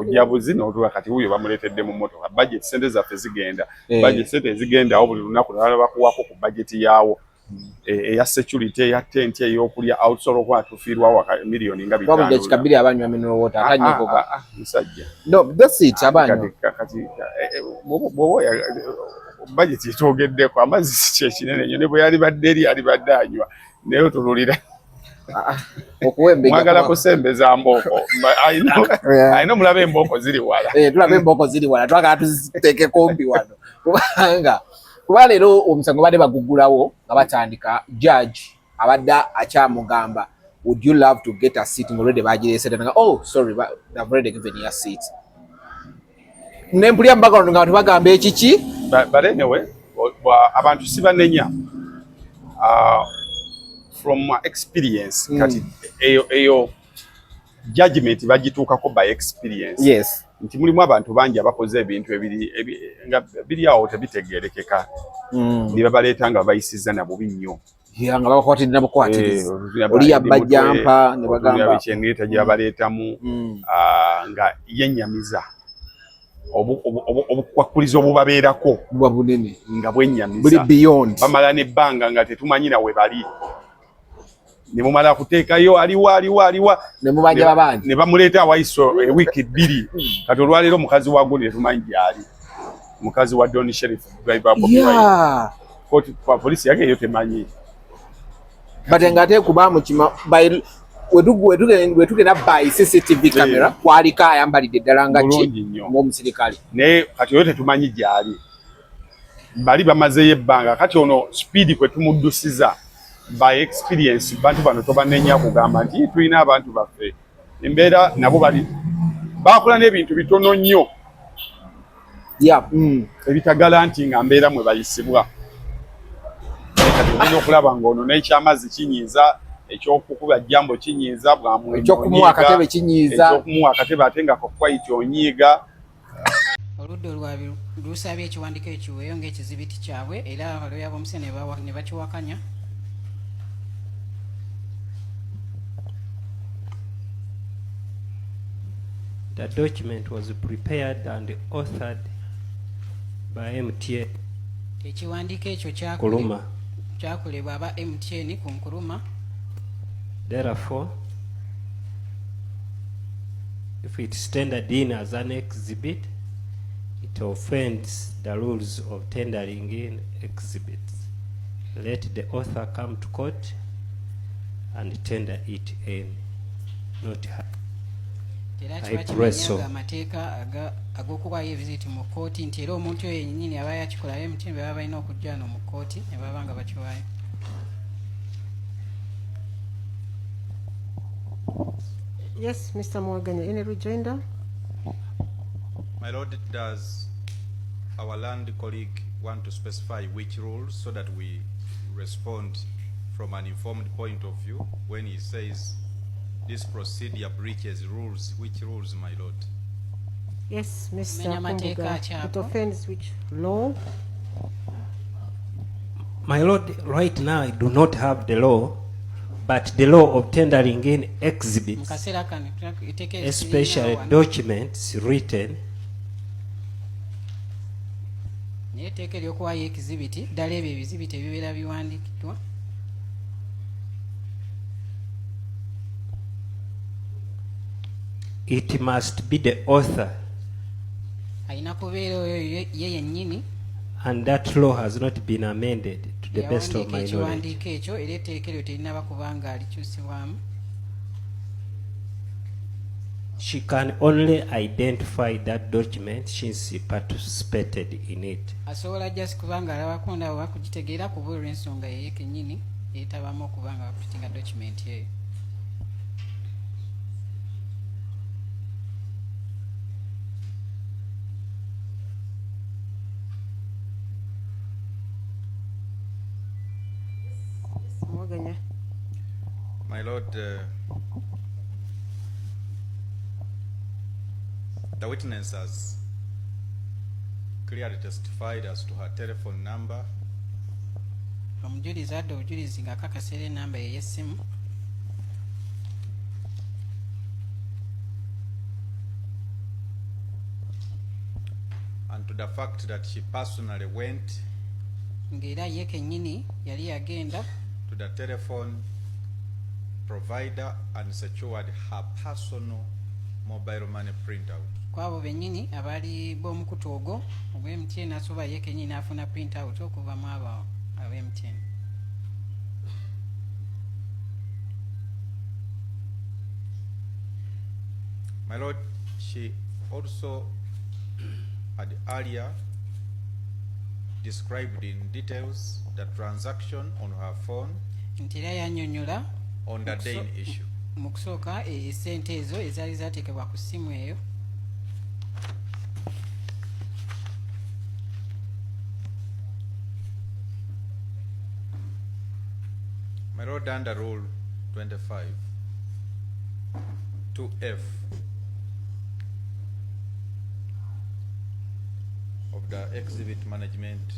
Ojja buzi n'otuula kati wuuyo bamuleetedde mu mmotoka. Budget ssente zaffe zigenda. Budget ssente ezigendawo buli lunaku nalala bakuwako ku budget yaawo. Eya security, eya tent, ey'okulya, osobola okuba tufiirwawo miliyoni nga bitaano. Wabula dakika bbiri abanywa mineral water atanyogoga. Musajja. No, that's it, abanywa. Kati bw'oba budget etwogeddeko amazzi si kyekinene nnyo ne bwe yalibadde eri yalibadde anywa naye otunulira. Mwagala kusembeza mbooko. Alina omulaba embooko ziri wala. Tulaba embooko ziri wala, twagala tuziteekeko mbi wano. Kubanga kuba leero omusango badde bagugulawo nga batandika, judge abadde akyamugamba, would you love to get a seat, ng'already bagireese dda, oh sorry, they've already given you a seat. Nempulira mu background nga abantu bagamba ekiki. But anyway, abantu sibanenya. From experience, kati eyo judgment bagituukako by experience. Nti mulimu abantu bangi abakoze ebintu ebiri nga biri awo tebitegeerekeka. Ne babaleeta nga bayisizza na bubi nnyo. Nga babakwatiridde nabukwatirizi. Oli yabba jampa ne bagamba. Ekyengeta gye babaleetamu nga yennyamiza. Obukwakkulizo obubabeerako buba bunene. Nga bwennyamiza. Buli beyond. Bamala n'ebbanga nga tetumanyi na we bali. Ne mumala kuteekayo aliwa aliwa aliwa. Ne mubanja babanja. Ne bamuleeta awaiso wiiki bbiri. Kati olwaleero mukazi wa gundi tetumanyi gy'ali. Mukazi wa Don Sheriff driver Bobi Wine. Koti poliisi yage eyo temanyi. But ng'ate kuba mukima by wetugenda by CCTV camera kwaliko ayambalidde ddala nga ki ng'omusirikale. Naye kati oyo tetumanyi gy'ali. Bali bamazeeyo ebbanga kati ono speed kwe tumuddusiza by experience bantu bano tobanenya kugamba nti tulina abantu baffe embeera nabo bali bakola n'ebintu bitono nnyo ebitagala nti nga mbeera mwe bayisibwa. Kati ogenda okulaba ng'ono n'ekyamazzi kinyiiza, ekyokukuba jambo kinyiiza, bwamwe ekyokumuwa akatebe kinyiiza, ekyokumuwa akatebe ate nga kwaiti onyiiga. Oludda olwabi lusabye ekiwandiiko ekiweeyo ng'ekizibiti kyabwe era abalooya b'omusi ne bakiwakanya. The document was prepared and authored by MTN. Ekiwandiiko ekyo Nkrumah. Kyakolebwa aba MTN ku Nkrumah. Therefore, if it's tendered in as an exhibit, it offends the rules of tendering in exhibits. Let the author come to court and tender it in, not her. Era kiba kimenyanga amateeka ag'okuwaayo ebizibiti mu kkooti nti era omuntu oyo yennyini aba yakikola MTN bwe baba balina okujja wano mu kkooti ne baba nga bakiwaayo. Yes, Mr. Muwaganya, any rejoinder? My Lord, does our learned colleague want to specify which rules so that we respond from an informed point of view when he says this procedure breaches rules? Which rules, my Lord? Yes, Mr. Menya mateeka Kumbuga. Akyako. It offends which law? My Lord, right now I do not have the law, but the law of tendering in Mu exhibits, kaseera kano etteeka especially wano. Documents written, Naye etteeka ery'okuwaayo ekizibiti ddala ebyo ebizibiti ebibeera biwandiikiddwa. It must be the author, alina kubeera oyo ye yennyini and that law has not been amended to the best of eyawandiika my knowledge. Ekiwandiiko ekyo era etteeka eryo terinaba kubanga likyusibwamu. She can only identify that document since she participated in it. Asobola just kubanga alabako ndaba oba kugitegeera kuba olw'ensonga yeye kennyini yeetabamu okuba nga baprintinga document eyo. Muwaganya. My Lord, the witness has clearly testified as to her telephone number. Omujulizi adda obujulizi ng'akakasa era enamba ye ey'essimu. To the fact that she personally went Ng'era ye kennyini yali yagenda to the telephone provider and secured her personal mobile money printout. Ku abo bennyini abaali b'omukutu ogwo ogwa MTN asobola ye kennyini n'afuna print out okuva mu abo aba MTN. My lord, she also had earlier described in details the transaction on her phone Nti era yannyonnyola on the day in issue. Mu kusooka e- essente ezo ezaali zaateekebwa ku ssimu eyo. My lord, under Rule 25, 2F of the Exhibit Management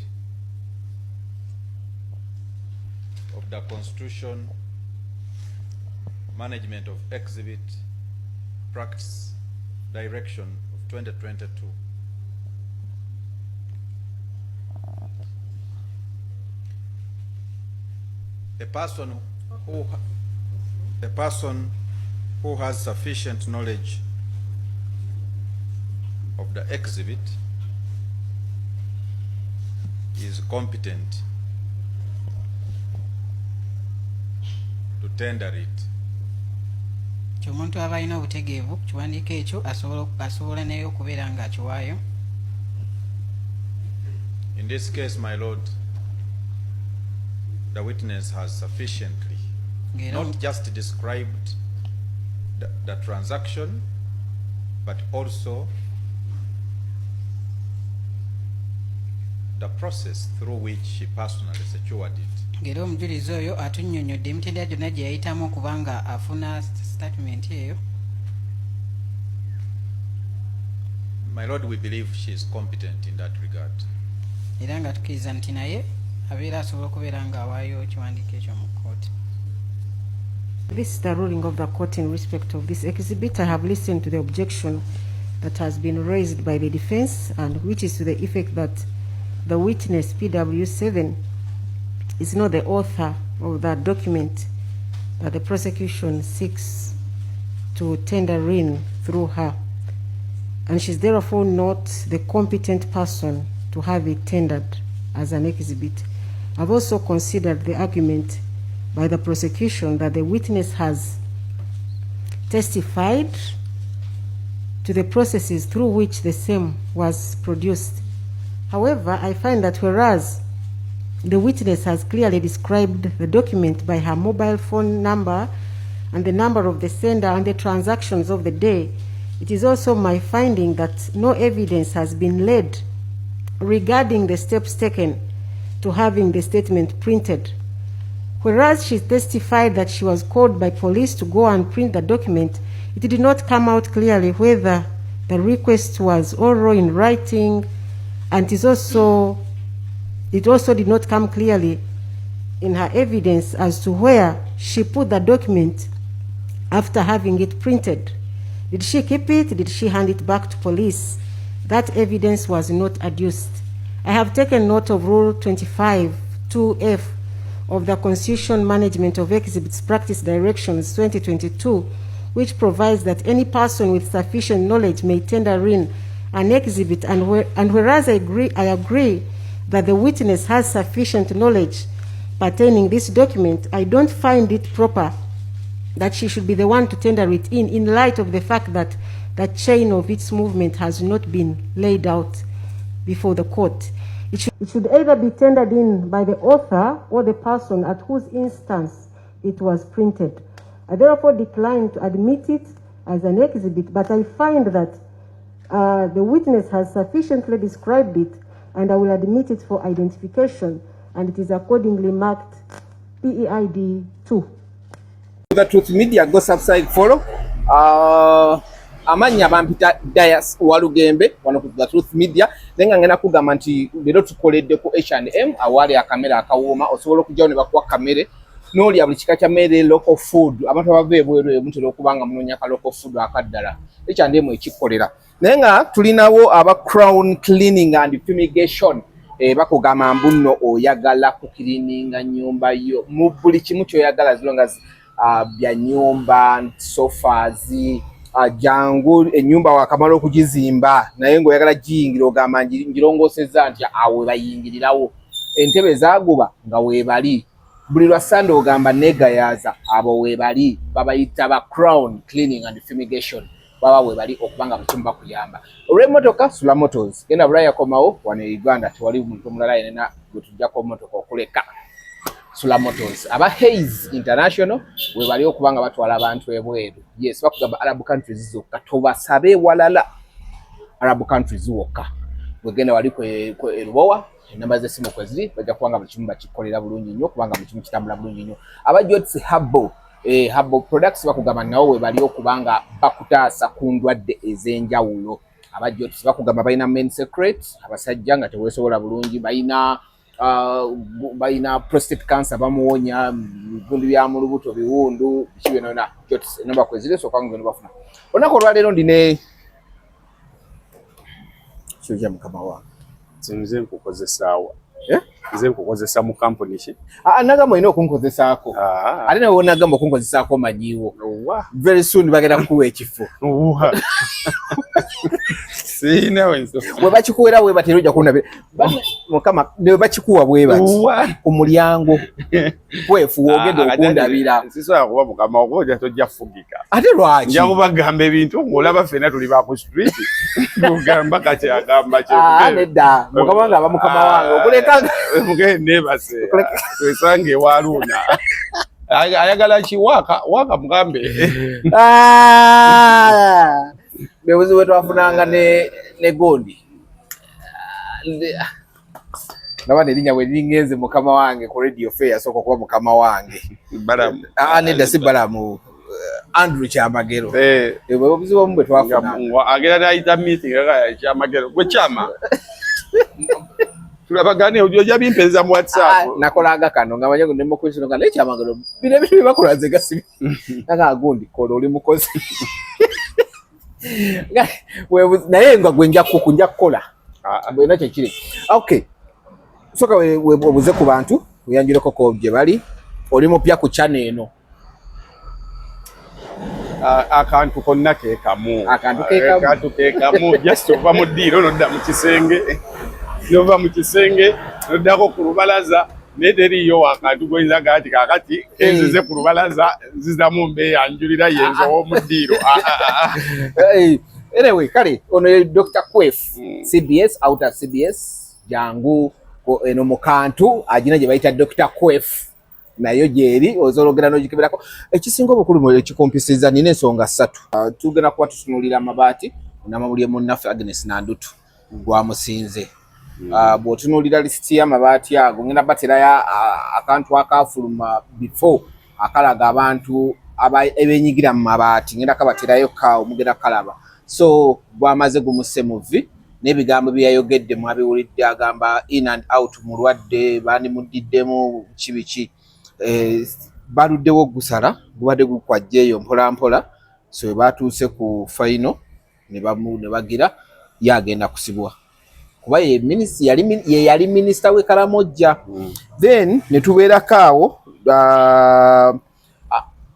of the Constitution, Management of Exhibit Practice Direction of 2022. A person who has sufficient knowledge of the exhibit is competent to tender it. Nti omuntu aba alina obutegeevu ku kiwandiiko ekyo asobola asobola naye okubeera ng'akiwaayo. In this case, my lord, the witness has sufficiently Ng'era not just described the transaction, but also the process through which she personally secured it. Ng'era omujulizi oyo atunnyonnyodde emitendera gyonna gye yayitamu okuba nga afuna statement eyo. My lord, we believe she is competent in that regard. Era nga tukkiriza nti naye abeera asobola okubeera ng'awaayo ekiwandiiko ekyo mu kkooti. This is the ruling of the court in respect of this exhibit. I have listened to the objection that has been raised by the defense, and which is to the effect that the witness PW7 is not the author of that document that the prosecution seeks to tender in through her, and she's therefore not the competent person to have it tendered as an exhibit. I've also considered the argument by the prosecution that the witness has testified to the processes through which the same was produced. However, I find that whereas the witness has clearly described the document by her mobile phone number and the number of the sender and the transactions of the day, it is also my finding that no evidence has been laid regarding the steps taken to having the statement printed. Whereas she testified that she was called by police to go and print the document, it did not come out clearly whether the request was oral, in writing, and it also did not come clearly in her evidence as to where she put the document after having it printed. Did she keep it? Did she hand it back to police? That evidence was not adduced. I have taken note of Rule 25 2F of the Constitution, Management of Exhibits Practice Directions 2022, which provides that any person with sufficient knowledge may tender in an exhibit, and whereas I agree that the witness has sufficient knowledge pertaining this document, I don't find it proper that she should be the one to tender it in light of the fact that the chain of its movement has not been laid out before the court. It should either be tendered in by the author or the person at whose instance it was printed. I therefore decline to admit it as an exhibit, but I find that the witness has sufficiently described it, and I will admit it for identification, and it is accordingly marked PEID 2. The Truth Media, go subscribe, follow. Amannya bampita Dias Walugembe wano ku The Truth Media, naye nga ngenda kugamba nti leero tukoledde ku H&M awaali akamere akawooma. Osobola okujjawo ne bakuwa kamere n'olya buli kika kya mmere, local food. Abantu abava ebweru eyo mutera okuba nga munoonya ka local food akaddala. H&M ekikolera. Naye nga tulinawo aba Crown Cleaning and Fumigation, bakugamba mbu nno oyagala kukirininga nnyumba yo mu buli kimu kyoyagala, as long as bya nyumba, sofas, jangu ennyumba wakamala okugizimba naye ng'oyagala giyingira, ogamba ngirongoosezza nti awo bayingirirawo entebe zaaguba nga weebali. Buli lwa Sande ogamba negayaaza, abo weebali, babayita ba Crown Cleaning and Fumigation, baba weebali okubanga buli kimu bakuyamba. Olw'emmotoka, Sula Motors, genda Bulaya, komawo wano e Uganda, tewali muntu omulala yenena gwe tujjako mmotoka okuleka Sula Motors. Aba Hays International webali okuba nga batwala abantu ebweru. Yes, bakugamba Arab countries zokka, tobasabe ewalala, Arab countries wokka. Bwegenda wali erubowa, enamba z'essimu kweziri, bajja kubanga buli kimu bakikolera bulungi nnyo, kubanga buli kimu kitambula bulungi nnyo. Aba Jots Herbal, herbal products, bakugamba nawo webali okuba nga bakutaasa ku ndwadde ez'enjawulo. Aba Jots bakugamba balina men secret, abasajja nga teweesobola bulungi, balina balina prostate cancer bamuwonya, bigundu bya mu lubuto, biwundu, biki byonna. Jots, enamba kweziri, sooka ngenda bafuna. Olunaku olwaleero ndine kyo mukama wange. Nze nkukozesaawa? Eh? Nze nkukozesa mu kampuni ki? Ah, nagamba olina okunkozesaako. Ah. Ate nawe nagamba okunkozesaako, omanyiiwo. Wa. Very soon bagenda kukuwa ekifo. Wa, siina wenso. Bwe bakikuwera bwe bati, era ojja kundabira mukama ne bakikuwa bwe bati Wa. ku mulyango kwefu wogenda okundabira. Sisobola kuba mukama okuba tojja fugika. Ate lwaki? Nja kubagamba ebintu ng'olaba ffenna tuli ba ku street, kugamba kati agamba. Ah, nedda, mukama wange aba mukama wange okuleka. Mugende neebase, twesange ewa Luuna. Ayagala ki? Waaka waaka mugambe. Ah! Bebuzi bwe twafunanga ne gondi ndaba nerinnya bwe liringenze mukama wange ku Radio Fair, yasooka okuba mukama wange. Balamu. Ah, nedda, si Balamu, Andrew Kyamagero. Eh, bwe buzibu obumu bwe twafunanga. Agenda nayita meeting aga Kyamagero gwe kyama tulabagane ojja bimpeereza mu WhatsApp. Ah, nakolanga kano nga manye nemukwesino nga naye Kyamagero bino ebintu byebakola nze gasibi naga gundi kola oli mukozi. Naye nga gwe nja kukola. Ah, ah. Bwena kyekiri. Okay, soka obuze ku bantu, weyanjuleko ko gye bali, oli mupya ku channel eno. Akantu konna ke kamu. Akantu ke kamu. Akantu ke kamu, just ova mu ddiiro nodda mu kisenge, nova mu kisenge noddako ku lubalaza, naye teriiyo akantu goyinza gaa nti kaakati enzize ku lubalaza nzizamu mbeeyanjulira yenze ow'omu ddiiro. Ah, ah, ah, ah. Anyway, kale ono ye Dr. Quef, CBS, outer CBS, jangu eno mu kantu agina gye bayita Dr. Quef, nayo gyeri osobola n'ogikeberako. Ekisinga obukulu mu ekikumpisiza, nina ensonga ssatu. Tugenda kuba tutunuulira amabaati namawulire munnaffe Agnes Nandutu gwamusinze. Bw'otunuulira lisiti y'amabaati ago, ngenda baterayo akantu akafuluma before akalaga abantu abenyigira mu mabaati, ngenda kabaterayo kaawo mugenda kalaba. So gwamaze gumusse mu vvi n'ebigambo bye yayogedde mwabiwulidde, agamba in and out mulwadde, bandimuddiddemu ki biki. Baluddewo ogusala, gubadde gukwajja eyo mpola mpola, so bwe batuuse ku final ne bagira ye agenda kusibwa kuba ye ye yali minisita w'e Karamojja. Then ne tubeerako awo,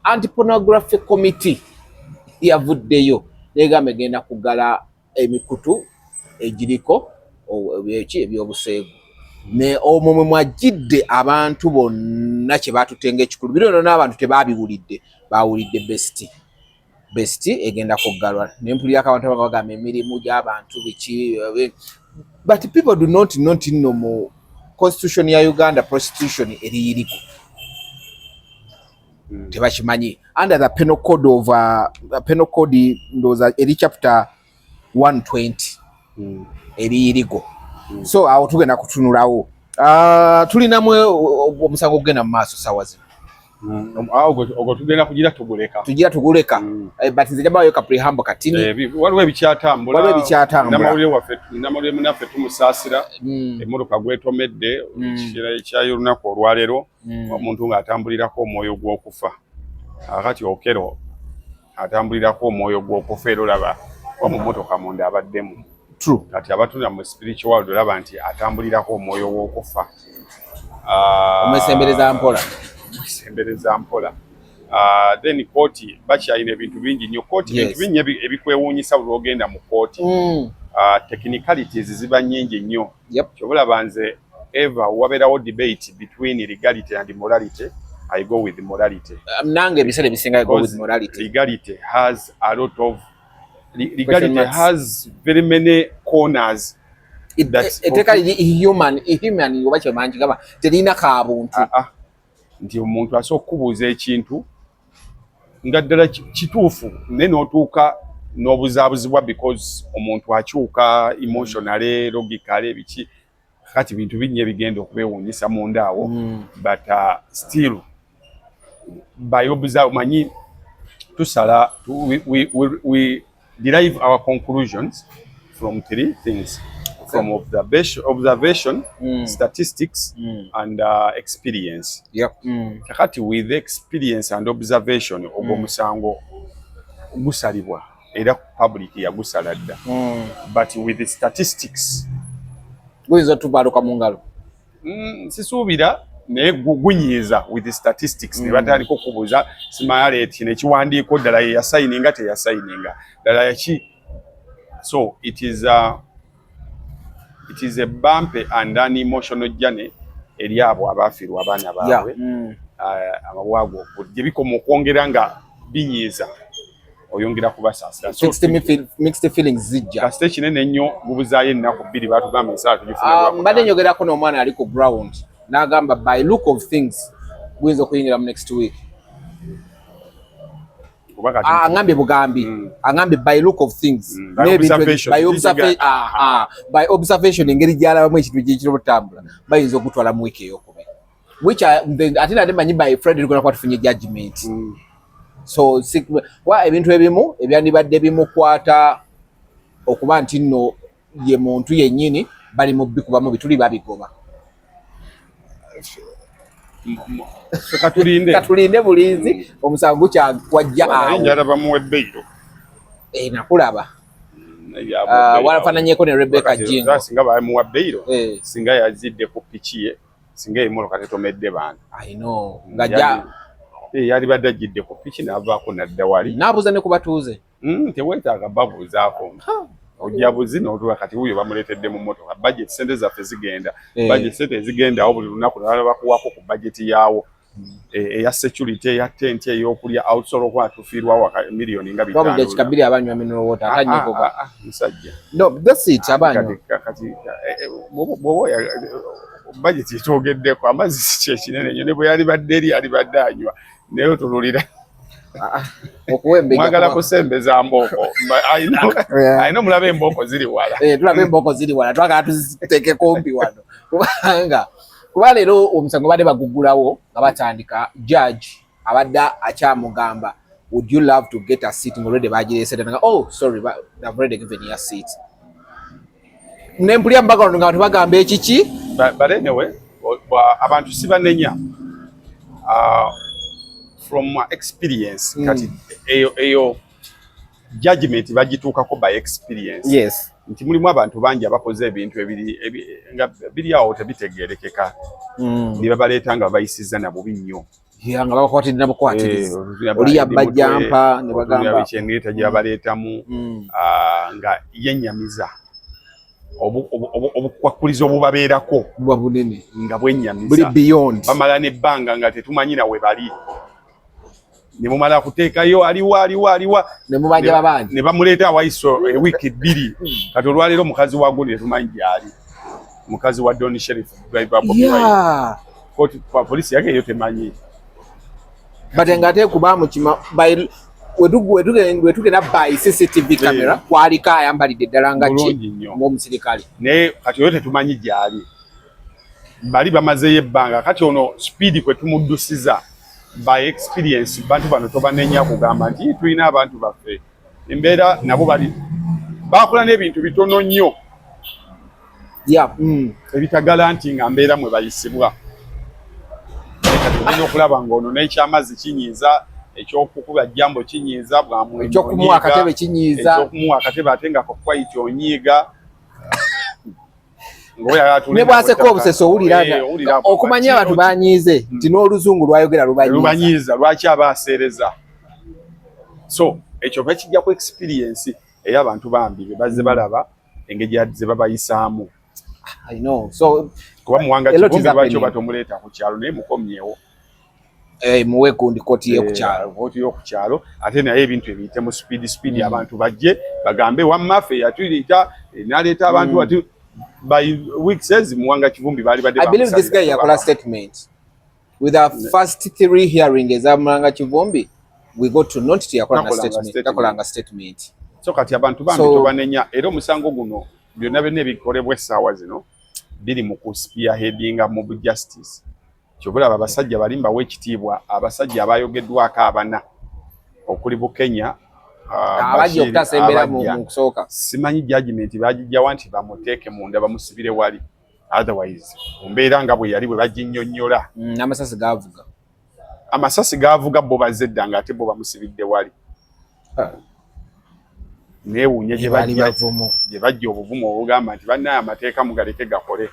Anti-Pornography Committee yavuddeyo negamba egenda kuggala emikutu egiriko eki ebyobuseegu, ne omwo mwe mwajjidde abantu bonna kye batutte ng'ekikulu. Bino byonna n'abantu tebabiwulidde, bawulidde Best Best egenda kuggalwa, ne mpulirako abantu abaga bagamba emirimu gy'abantu biki, but people do not know nti nno mu constitution ya Uganda prostitution eri illegal. Tebakimanyi. Under the penal code of penal code, ndowooza eri chapter 120, eri illegal. So awo tugenda kutunulawo. Tulinamu omusango ogugenda mu maaso sawa zino. Ogwo tugenda kugira tuguleka. Tugira tuguleka. But nze jabayo ka preamble katini. Waliwo ebikyatambula. Waliwo ebikyatambula. Namawulire waffe, namawulire munaffe tumusaasira, emmotoka gwetomedde ekiseera ekyayo olunaku olwaleero, omuntu ng'atambulirako omwoyo gw'okufa. Akati Okero atambulirako omwoyo gw'okufa, era olaba Kuba mu mmotoka munda abaddemu. True. Kati abatunda mu spiritual world olaba nti atambulirako omwoyo w'okufa. Omwesembereza mpola. Omwesembereza mpola. Then kooti bakyalina ebintu bingi nnyo kooti, ebintu bingi ebikwewuunyisa buli lw'ogenda mu kooti. Technicalities ziba nnyingi nnyo. Kyobulaba nze ever wabeerawo debate between legality and morality, I go with morality. Nange ebiseera ebisinga I go with Because morality. Legality has a lot of legality marks. has very many corners. Etteeka liri human oba kyemangi gamba terina kabuntu. Ah, ah. Nti omuntu asobola okukubuuza ekintu nga ddala kituufu, naye n'otuuka n'obuzaabuzibwa because omuntu akyuka emotionally, logically, biki. Kati bintu bingi ebigenda okubeewuunyisa munda awo. But still by observe, manyi tusala we derive our conclusions from three things: from observation, statistics and experience. Kakati with experience and observation, ogwo omusango gusalibwa era public yagusala dda. But with the statistics, guyinza otubaluka mu ngalo. Sisuubira, naye gunyiiza with the statistics. Ne batandika okubuuza simala kino ekiwandiiko ddala ye yasayininga, teyasayininga ddala yaki. So it is a bumpy and an emotional journey eri abo abaafiirwa abaana baabwe. Amabwago gye bikoma okwongera nga binyiiza, oyongera kubasaasira. So, mixed feelings zijja. Kasita ekinene ennyo gubuzaayo ennaku 2, batugamba ensala tugifuna Lwakutaano. Mbadde nyogerako n'omwana ali ku ground n'agamba by look of things guyinza okuyingira mu next week. Kuba kati Ah, aŋambye bugambi. Aŋambye by look of things. By observation. By observation, engeri gy'alabamu ekintu gyekiri okutambula, bayinza okutwala mu wiiki eyokubiri, which ate nate manyi by Friday tugenda kuba tufunye judgment. So wa ebintu ebimu ebyandibadde bimukwata okuba nti nno ye muntu yennyini bali mu bikubamu bituli babigoba. Ffe katulinde. Katulinde bulinzi, omusango gukyakwajja Naye awo. Njala bamuwa ebbeiro. Eh, nakulaba. Ah, walafaananyeko ne Rebecca Jingo. Singa bamuwa bbeiro, singa yazidde ku piki ye, singa emmotoka tetomedde bantu. I know. Nga Yalibadde ajjidde ku piki n'avaako nadda wali. N'abuuza ne ku batuuze. Teweetaaga babuuzaako, ojja buzi n'otuula. Kati wuuyo bamuleetedde mu mmotoka. Budget, sente zaffe zigenda. Budget, sente ezigendawo buli lunaku nalala bakuwako ku budget yaawo, eya security, eya tent, ey'okulya, osobola okuba tufiirwawo miliyoni nga Kuba buli 500. dakiika 2 abanywa mineral water, Ah, atanyogoga. ah, ah, musajja. No, that's it, abanywa. Kati bw'oba budget etwogeddeko, amazzi si kyekinene nnyo, ne bwe yalibadde eri yalibadde anywa, naye otululira. Okuwembejja. Mwagala kusembeza mbooko. Alina omulaba embooko ziri wala. Eh, tulaba embooko ziri wala, twagala tuziteeke kumpi wano, kubanga kuba leero omusango badde bagugulawo nga batandika, judge abadde akyamugamba, "Would you love to get a seat?" Nga already bagireese dda nga, "Oh sorry, they've already given you a seat." Nempulira mu background nga abantu bagamba ekiki. But anyway, abantu sibanenya. From experience, kati eyo judgment bagituukako by experience. Nti mulimu abantu bangi abakoze ebintu ebiri nga biri awo tebitegeerekeka, ne babaleeta nga babayisizza na bubi nnyo. Yeah, nga babakwatiridde nabukwatirizi. Eh, oli yabba jampa ne bagamba ekyengeta gyabaleetamu. Ah, nga yennyamiza obukwakkulizo obubabeerako buba bunene nga buli bwennyamiza. Beyond. Bamala n'ebbanga nga tetumanyi nawe bali, ne mumala kuteekayo aliwa, aliwa, aliwa. Ne mubanja babanja. Ne bamuleeta awaiso ewiiki 2. Kati olwaleero mukazi wa gundi tetumanyi gyali, mukazi wa Don Sheriff, driver Bobi Wine. Poliisi yageeyo temanyi. But nga ate kuba mukima by wetugenda by CCTV camera, kwaliko ayambalidde ddala nga ki Bulungi nnyo. ng'omusirikale. Naye kati oyo tetumanyi gyali, bali bamazeeyo ebbanga. Kati ono speed kwe tumuddusiza by experience, bantu bano tobanenya kugamba nti tulina abantu baffe embeera nabo bali bakola n'ebintu bitono nnyo ebitagala nti nga mbeera mwe bayisibwa. Naye kati ogenda okulaba ng'ono n'ekyamazzi kinyiiza, Ekyokukuba jambo kinyiiza, bwamwe Ekyokumuwa akatebe kinyiiza. Ekyokumuwa akatebe ate nga kwaiti onyiiga. Ne bwaseka obusese owulira nga okumanya abantu banyiize nti n'oluzungu lwayogera lubanyiiza. Lubanyiiza, lwaki aba aseereza? So ekyo bakijja ku experience ey'abantu bambi be bazze balaba engeri ze babayisaamu. I know. So kuba Muwanga Kivumbi lwaki oba tomuleeta ku kyalo naye mukomyewo? Eh, muwe gundi kooti y'oku kyalo. Kooti y'oku kyalo, ate naye ebintu ebiyite mu speed speed, abantu bajje bagambe wamma ffe yatuyita n'aleeta abantu ati by weeks Muwanga Kivumbi baali badde I believe this guy yakola statement with our first three hearing eza Muwanga Kivumbi, we got to not yakola statement, takolanga statement. So kati abantu bambi tobanenya, era omusango guno byonna byonna ebikolebwa essaawa zino biri mu ku spearheadinga mob justice. Kyobulaba abasajja bali mbawa ekitiibwa, abasajja abayogeddwako abana okuli Bukenya, abajja okutaasa embeera mu kusooka. Simanyi judgment bagijjawa nti bamuteeke munda bamusibire wali, otherwise mu mbeera nga bwe yali bwe baginnyonnyola. N'amasasi gaavuga. Amasasi gaavuga, bo bazze dda nga ate bo bamusibidde wali. Neewuunya gye bajja obuvumu obugamba nti bannaye amateeka mugaleke gakole.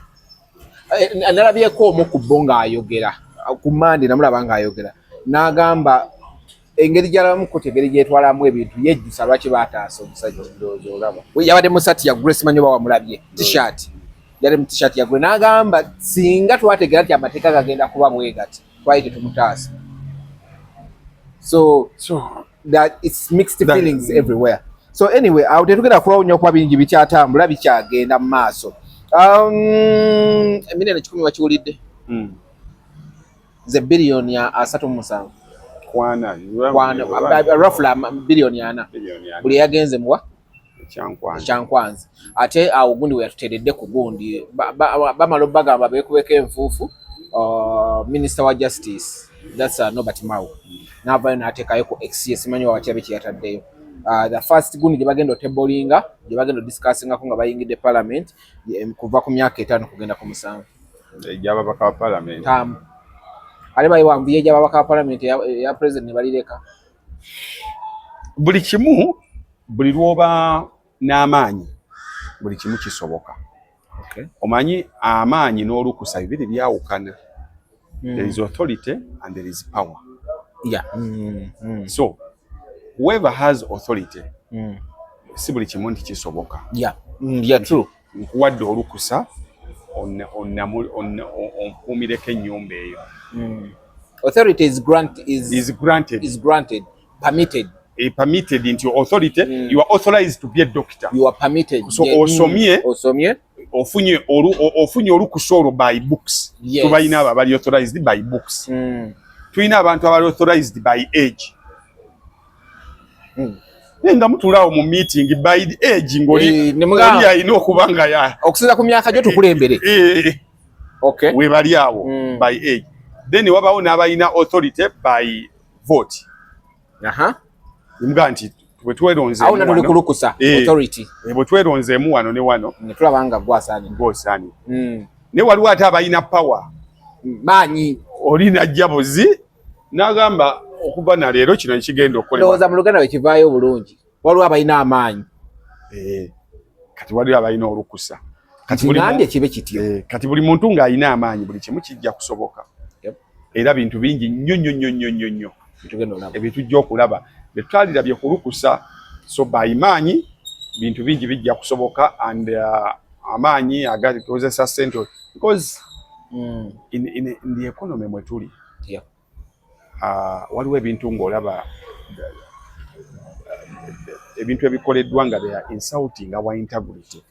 Nalabyeko omu ku bo ng'ayogera ku Mande, namulaba ng'ayogera n'agamba engeri gy'alabamu kkooti, engeri gyetwalamu ebintu, yejjusa lwaki baataasa omusajja. Yabadde mu saati ya grey, simanyi oba wamulabye, T-shirt, yali mu T-shirt ya grey, n'agamba singa twategeera nti amateeka gagenda kuba bwe gati twali tetumutaasa. So that it's mixed feelings everywhere. So anyway, awo tetugenda kulwawo nnyo kuba bingi bikyatambula, bikyagenda mu maaso. Eminene 100 wakiwulidde? Ze biliyoni 37. Kwana. Roughly biliyoni 40 buli yagenze muwa Ekyankwanzi. Ate awo gundi we yatuteredde ku gundi bamala obagamba beekubeko enfuufu. Minisita wa justice, that's Norbert Mao, n'avaayo n'ateekayo ku X, simanyi wawakirabe kye yataddeyo. The first gundi gye bagenda otablinga, gye bagenda odiscussingako nga bayingidde parliament, kuva ku myaka 5 kugenda ku 7. Egy'ababaka ba parliament. Tamu ate bayiwanvuye egy'ababaka ba parliament, eya president ne balireka. Buli kimu, buli lw'oba n'amaanyi buli kimu kisoboka. Omanyi amaanyi n'olukusa bibiri byawukana. There is authority and there is power. So whoever has authority, si buli kimu nti kisoboka. Yeah, true. Nkuwadde olukusa onkuumireko ennyumba eyo. Authority is grant is, is granted. Is granted, permitted. A permitted nti authority, you are authorized to be a doctor. You are permitted. So osomye, osomye. Ofunye olukusa olwo by books. Tubalina abo abali authorized by books. Tulina abantu abali authorized by age. Naye nga mutuulaawo mu meeting, by age ng'oli eh, oli alina okuba nga ya okusinza ku myaka gyo tukulembere. Eh, we bali awo by age. Then wabawo n'abalina authority by vote. Nimugaa nti bwe tweronzeemu Awo natuli kulukusa authority. Bwe tweronzeemu wano ne wano, ne tulaba nga gwasaanidde. Gwosaanidde. Naye waliwo ate abalina power. Maanyi. Oli najja buzi n'agamba okuva na leero kino ekigenda okukolebwa. Ndowooza mu Luganda bwe kivaayo obulungi, waliwo abalina amaanyi. Eh, kati waliwo abalina olukusa. Kati ngambye kibe kityo. Eh, kati buli muntu ng'alina amaanyi buli kimu kijja kusoboka. Era bintu bingi nnyo nnyo nnyo nnyo nnyo nnyo ebitujja okulaba betwalirabye ku lukusa. So by maanyi bintu bingi bijja kusoboka and amaanyi agakozesa sente because in the economy mwe tuli, waliwo ebintu ng'olaba ebintu ebikoleddwa nga they are insulting our integrity.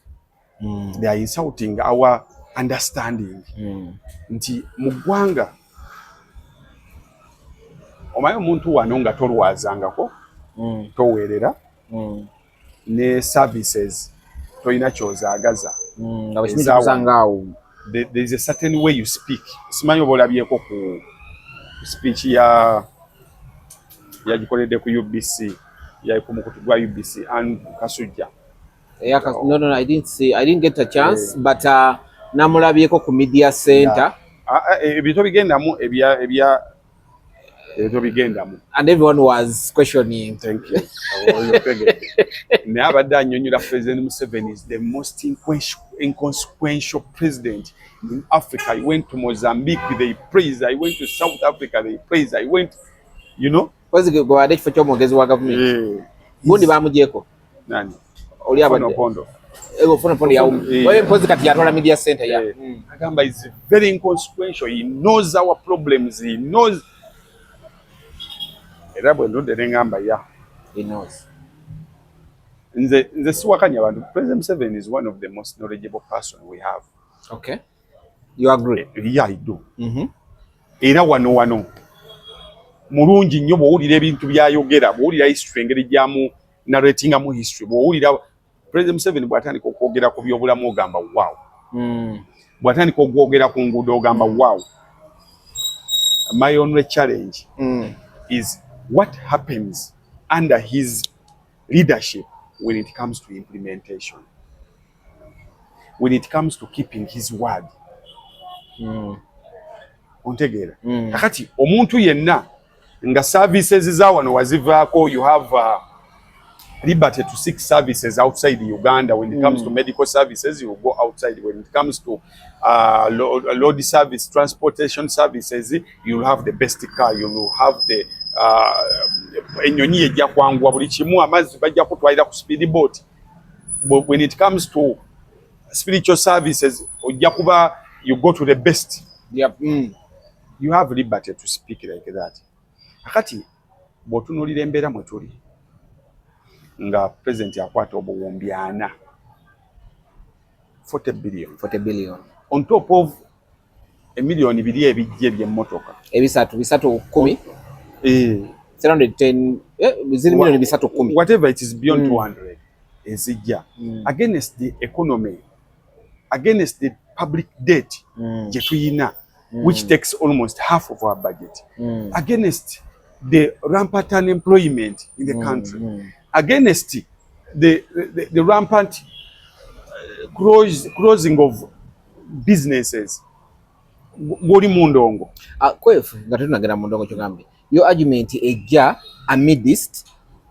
They are insulting our understanding nti mu ggwanga omanyi omuntu wano nga tolwazangako, toweerera ne services tolina kyozaagaza. Nga There is a certain way you speak. Simanyi oba olabyeko ku speech ya yagikoledde ku UBC, ya ku mukutu gwa UBC and Kasujja. Yeah, no, I didn't see. I didn't get a chance, but namulabyeko ku media center. Ebintu bigendamu ebya ebya Ebyo bigendamu. And everyone was questioning. Thank you. Naye abadde annyonnyola, President Museveni is the most inconsequential president in Africa. I went to Mozambique, they praise. I went to South Africa, they praise. I went, you know. Kozi gwe ekifo ky'omwogezi wa gavumenti. Gundi bamugyeko. Nani? Oli abadde. Opondo. Ofwono Opondo yawu. Oyo mpozi kati yatwala media center ya. Agamba is very inconsequential. He knows our problems. He knows. Era bwe ndudde ne ngamba ya. He knows. Nze siwakanya abantu. President Museveni is one of the most knowledgeable person we have. Okay. You agree? Yeah, I do. Era wano mulungi nnyo bw'owulira ebintu by'ayogera, bw'owulira history, engeri gyamu narratingamu history, bw'owulira President Museveni bw'atandika okwogera ku byobulamu ogamba wow. Bw'atandika okwogera ku nguudo ogamba wow. My only challenge is what happens under his leadership when it comes to implementation, when it comes to keeping his word. Ontegeera? Kakati omuntu yenna nga services za wano wazivaako, you have liberty to seek services outside Uganda. When it comes to medical services, you go outside. When it comes to road service, transportation services, you'll have the best car, you'll have the ennyonyi ejja kwanguwa buli kimu, amazzi bajja kutwalira ku speed boat. But when it comes to spiritual services, ojja kuba you go to the best. You have liberty to speak like that. Kakati bw'otunuulira embeera mwe tuli nga president akwata obuwumbi ana, 40 billion. 40 billion. On top of emiliyoni biri ebijja ebyemmotoka. Ebisatu bisatu kumi. 310, ziri miliyoni 310. Whatever it is, beyond 200 ezijja against the economy, against the public debt gye tuyina, which takes almost half of our budget, against the rampant unemployment in the country, against the rampant closing of businesses, gwoli mu ndongo. Kwefu nga tetunagenda mu ndongo, kyogambye yo argument ejja amidst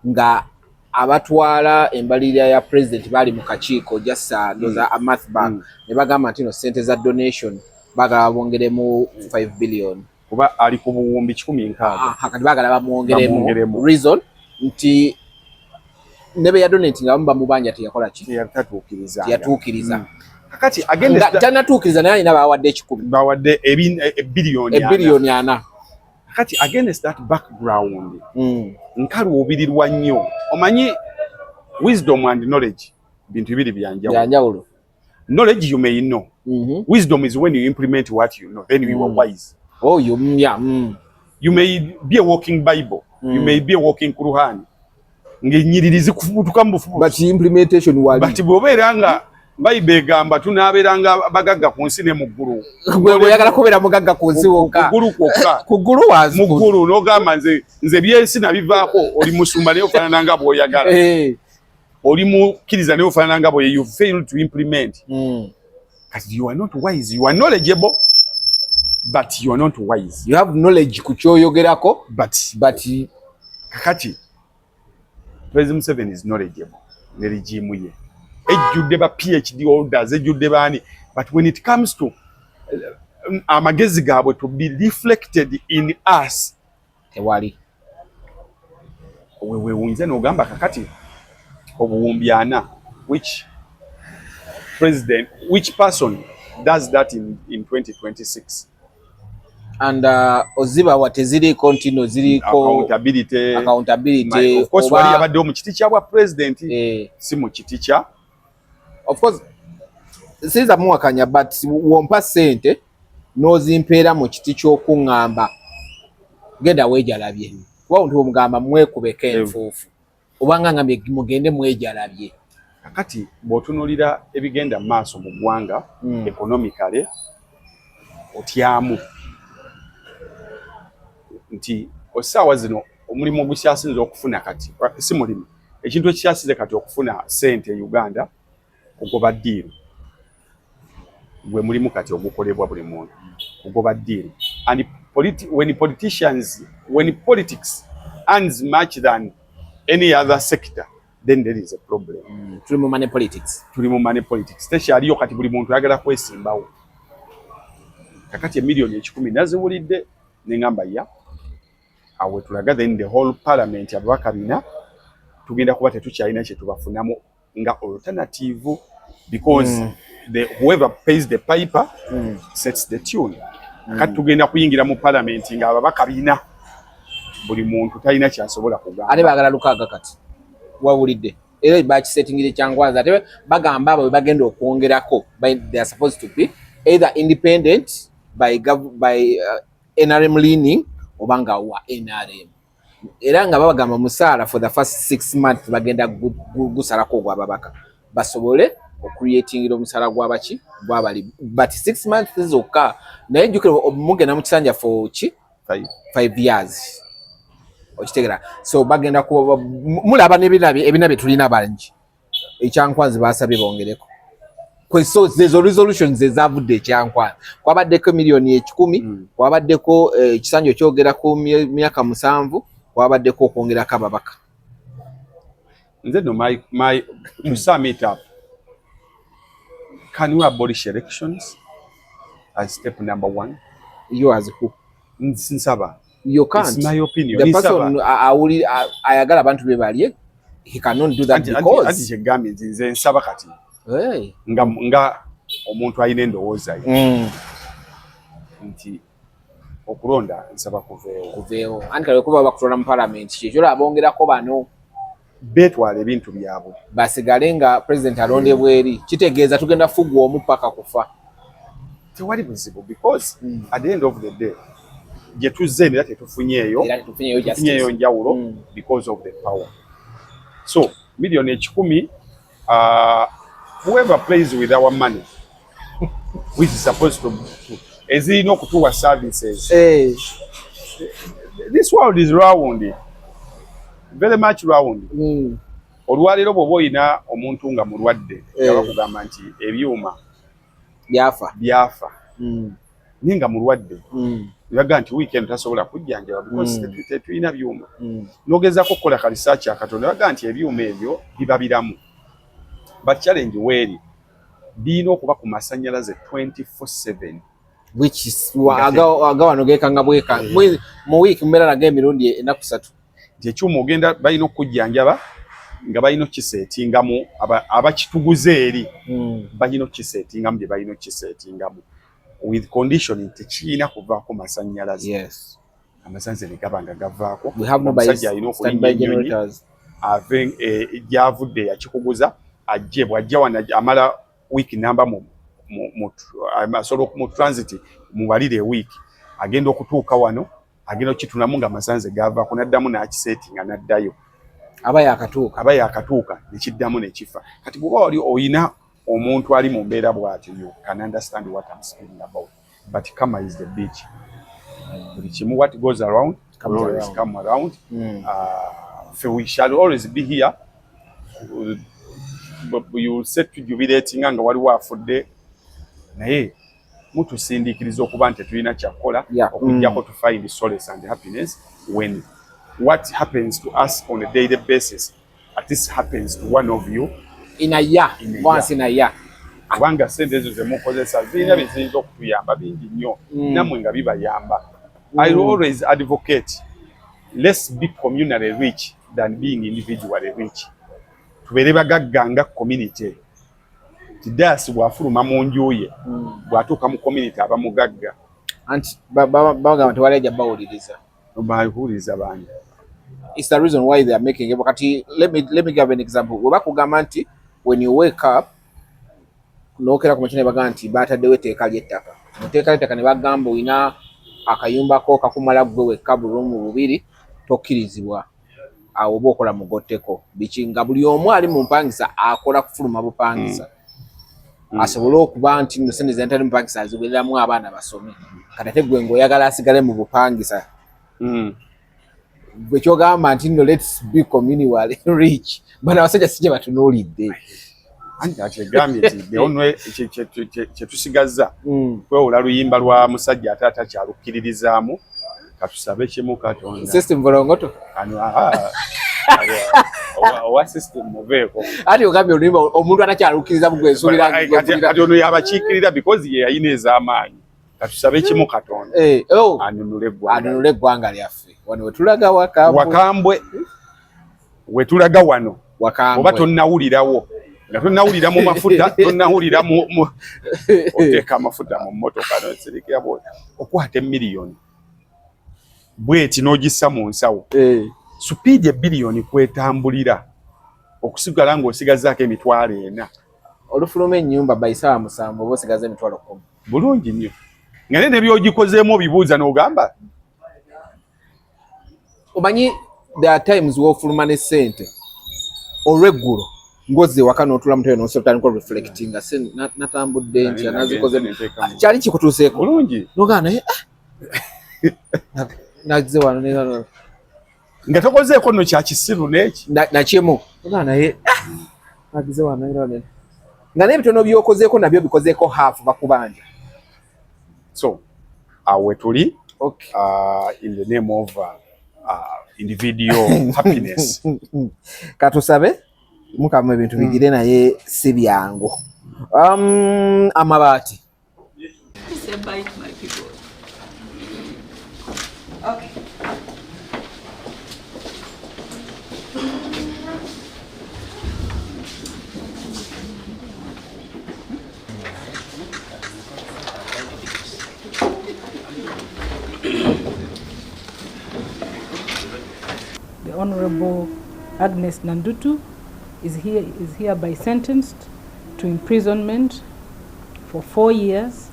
nga abatwala embalirira ya president bali mu kakiiko just ndoza a month back, ne bagamba nti no sente za donation baagala bongeremu 5 billion. Kuba ali ku buwumbi 160. Kati baagala bamwongeremu. Bamwongeremu. Reason nti ne be yadonatinga abamu bamubanja teyakola ki? Teyatuukiriza. Teyatuukiriza. Kakati against Nga tannatuukiriza naye alina bawadde 100. Bawadde ebiliyoni ana. Ebiliyoni 4. Kakati against that background, nkaluubirirwa nnyo. Omanyi wisdom and knowledge bintu bibiri byanjawulo. Byanjawulo. Knowledge you may know. Wisdom is when you implement what you know, then you are wise. Oh, you, yeah. You may be a walking Bible, you may be a walking Quran, ng'ennyiriri zikufubutuka mu bufubutusi. But implementation wali. But bw'obeera nga Bayibuli egamba tunaabeeranga bagagga ku nsi ne mu ggulu. Gwe oyagala kubeera mugagga ku nsi wokka. Ku ggulu kwokka. Ku ggulu wansi. Mu ggulu n'ogamba nze byensi nabivaako. Oli musumba naye ofaanana nga bw'oyagala. Oli mukkiriza naye ofaanana nga bwe you fail to implement. Kati you are not wise. You are knowledgeable, but you are not wise. You have knowledge ku kyoyogerako. But but kakati President Museveni is knowledgeable ne regime ye ejjudde ba PhD holders, ejjudde baani, but when it comes to amagezi gaabwe to be reflected in us, tewali. Wewuunyiza n'ogamba kakati obuwumbi ana, which president, which person does that in 2026? And ozibawa teziriiko ntino ziriko accountability. Accountability. Of course, wali yabaddewo mu kiti kya bwa president, si mu kiti kya Of course siyinza muwakanya, but wompa ssente n'ozimpeera mu kiti ky'okuŋŋamba genda weejalabye, kuba nti omugamba mwekubeko enfuufu obanga ngambye mugende mwejalabye. Kakati bw'otunuulira ebigenda mu maaso mu ggwanga, economically otyamu nti essaawa zino omulimu ogukyasinze okufuna kati si mulimu, ekintu ekikyasinze kati okufuna ssente e Uganda kugoba ddiiru, gwe mulimu kati ogukolebwa buli muntu, kugoba ddiiru. And When politics earns much than any other sector, then there is a problem. Tuli mu money politics. Tuli mu money politics, tekyaliyo kati, buli muntu ayagala kwesimbawo. Kakati emiliyoni 100 naziwulidde neŋŋamba ya awe tulaga, then the whole parliament, ababaka 400, tugenda kuba tetukyalina kye tubafunamu nga alternative, because whoever pays the piper sets the tune. Kati tugenda kuyingira mu parliament nga ababaka 400, buli muntu talina kyasobola kugamba. Ate baagala 600. Kati wawulidde era bakisetingire Kyankwanzi, ate bagamba abo bagenda okwongerako, they are supposed to be either independent by NRM leaning oba nga wa NRM, era nga babagamba musaala for the first 6 months bagenda gusalako ogwababaka basobole ocreatingira omusaala gwabaki gwabali, but 6 months zokka. Naye jjukira mugenda mu kisanja for ki? 5. 5 years, okitegera? So bagenda kuba mulaba n'ebina ebina bye tulina bangi. Ekyankwanzi basabye bongereko. So zezo resolutions ezavudde ekyankwanzi, kwabaddeko miliyoni 100, kwabaddeko ekisanja okyogera ku myaka 7, kwabaddeko okwongerako ababaka. Nze no, my to sum it up, can we abolish elections as step number one? You as who? Nsaba. You can't. It's my opinion. The person awuli ayagala abantu be balye, he cannot do that because anti kyegambye nti nze nsaba kati hey. nga omuntu alina endowooza ye nti okulonda nsaba kuveewo. Kuveewo, anti kale kuba bakutola mu parliament, kyekyo abongerako bano. Beetwala ebintu byabwe. Basigale nga president alondebwa eri, kitegeeza tugenda fugwa omu paka kufa. Tewali buzibu, because at the end of the day gye tuzze era tetufunyeeyo Era tetufunyeeyo justice. Tetufunyeeyo njawulo because of the power. So miliyoni 100, whoever plays with our money, which is supposed to ezirina okutuwa services. Eh. This world is round, very much round. Olwaleero bw'oba oyina omuntu nga mulwadde, nga bakugamba nti ebyuma byafa, byafa, naye nga mulwadde, nebaga nti wiiki eno tasobola kujjanjaba because tetulina byuma, n'ogezaako okukola ka research akatono, nebaga nti ebyuma ebyo biba biramu, but challenge weeri birina okuba ku masannyalaze 24/7. Which is aga wano gekanga bweka mu wiiki mubeera nago emirundi ennaku 3. Nti ekyuma ogenda balina okukujjanjaba nga balina okukiseetingamu, abakituguza eri balina okukiseetingamu bye balina okukiseetingamu with condition nti tekirina kuvaako masannyalaze. Amasannyalaze ne gaba nga gavaako, We have no omusajja alina standby okulinnya ennyonyi generators. ave gyavudde yakikuguza ajje. Bw'ajja wano amala wiiki namba asobola mu transit mubalire ewiiki, agenda okutuuka wano agenda okukitunamu nga amasannyalaze gavaako, n'addamu n'akiseetinga n'addayo. Aba yakatuuka. Aba yakatuuka nekiddamu nekifa. Kati bw'oba wali oyina omuntu ali mu mbeera bw'atyo, you can understand what I'm speaking about. But karma is the bitch. Buli kimu, what goes around comes will always around. Come around. We shall always be here. But you will say tujubilatinga nga waliwo afudde, naye mutusindiikiriza okuba nti tetulina kyakukola okuggyako to find solace and happiness when what happens to us on a daily basis at least happens to one of you in a year. In a Once in a year. Kubanga sente ezo zemukozesa zirina bye ziyinza okutuyamba bingi nnyo, nammwe nga bibayamba. I will always advocate, let's be communally rich than being individually rich. Tubeere bagagga nga community. Tidasi bw'afuluma mu nju ye, bw'atuuka mu community aba mugagga. Anti bagamba tewali ajja bawuliriza. Bawuliriza bangi. It's the reason why they are making it. Kati let me give an example. We bakugamba nti when you wake up n'okera ku makya ne bagamba nti bataddewo etteeka ly'ettaka, mu tteeka ly'ettaka ne bagamba olina akayumba ko kakumala ggwe wekka, bulumu bubiri, tokkirizibwa awo oba okola mugotteko biki, nga buli omu ali mu mpangisa akola kufuluma bupangisa asobole okuba nti nno sente zentali mupangisa aziwereramu abaana basome. Kati ate gwe ng'oyagala asigale mu bupangisa, gwe kyogamba nti nno let's be communally rich, bano abasajja si gye batunuulidde. Anti akyegambye nti the only kye tusigazza kwewola luyimba lwa musajja ate atakyalukkiririzaamu. Katusabe kimu, Katonda. System volongoto. Ano, owa system muveeko. Ati ogambye oluyimba omuntu atakyalukkiriza mugwensuubira. Kati ono yabakiikirira because ye yalina ez'amaanyi. Katusabe kimu, Katonda oh. anunule eggwanga. Anunule eggwanga lyaffe. Wano wetulaga Wakambwe. Wakambwe wetulaga wano. Wakambwe. Oba tonnawulirawo nga tonnawulira mu mafuta, tonnawulira mu oteeka amafuta mu mmotoka nosirikira bwoti okwata emiliyoni bweti n'ogissa mu nsawo, speed ebiliyoni kwetambulira okusigala ng'osigazaako 40,000. Olufuluma ennyumba by 7:00 oba osigaza 10,000. Bulungi nnyo, nga naye nebyogikozeemu obibuuza n'ogamba. Omanyi there are times wofuluma ne ssente olweggulo ng'ozze ewaka n'otuula mutebe n'otandika reflectinga, natambudde ntya, nazikoze, kyali kikutuuseeko? Bulungi. Nogaa naye, ah, nazze wano nga tokozeeko nno kya kisiru n'eki. Nakimu ogaa naye, ah, nagize wano nga n'ebitono by'okozeeko nabyo bikozeeko half bakubanja. So awo wetuli in the name of individual happiness. Katusabe Mukama ebintu bigire, naye si byangu. Amabaati. Say bye to my people. Okay. The Honorable Agnes Nandutu is hereby sentenced to imprisonment for 4 years,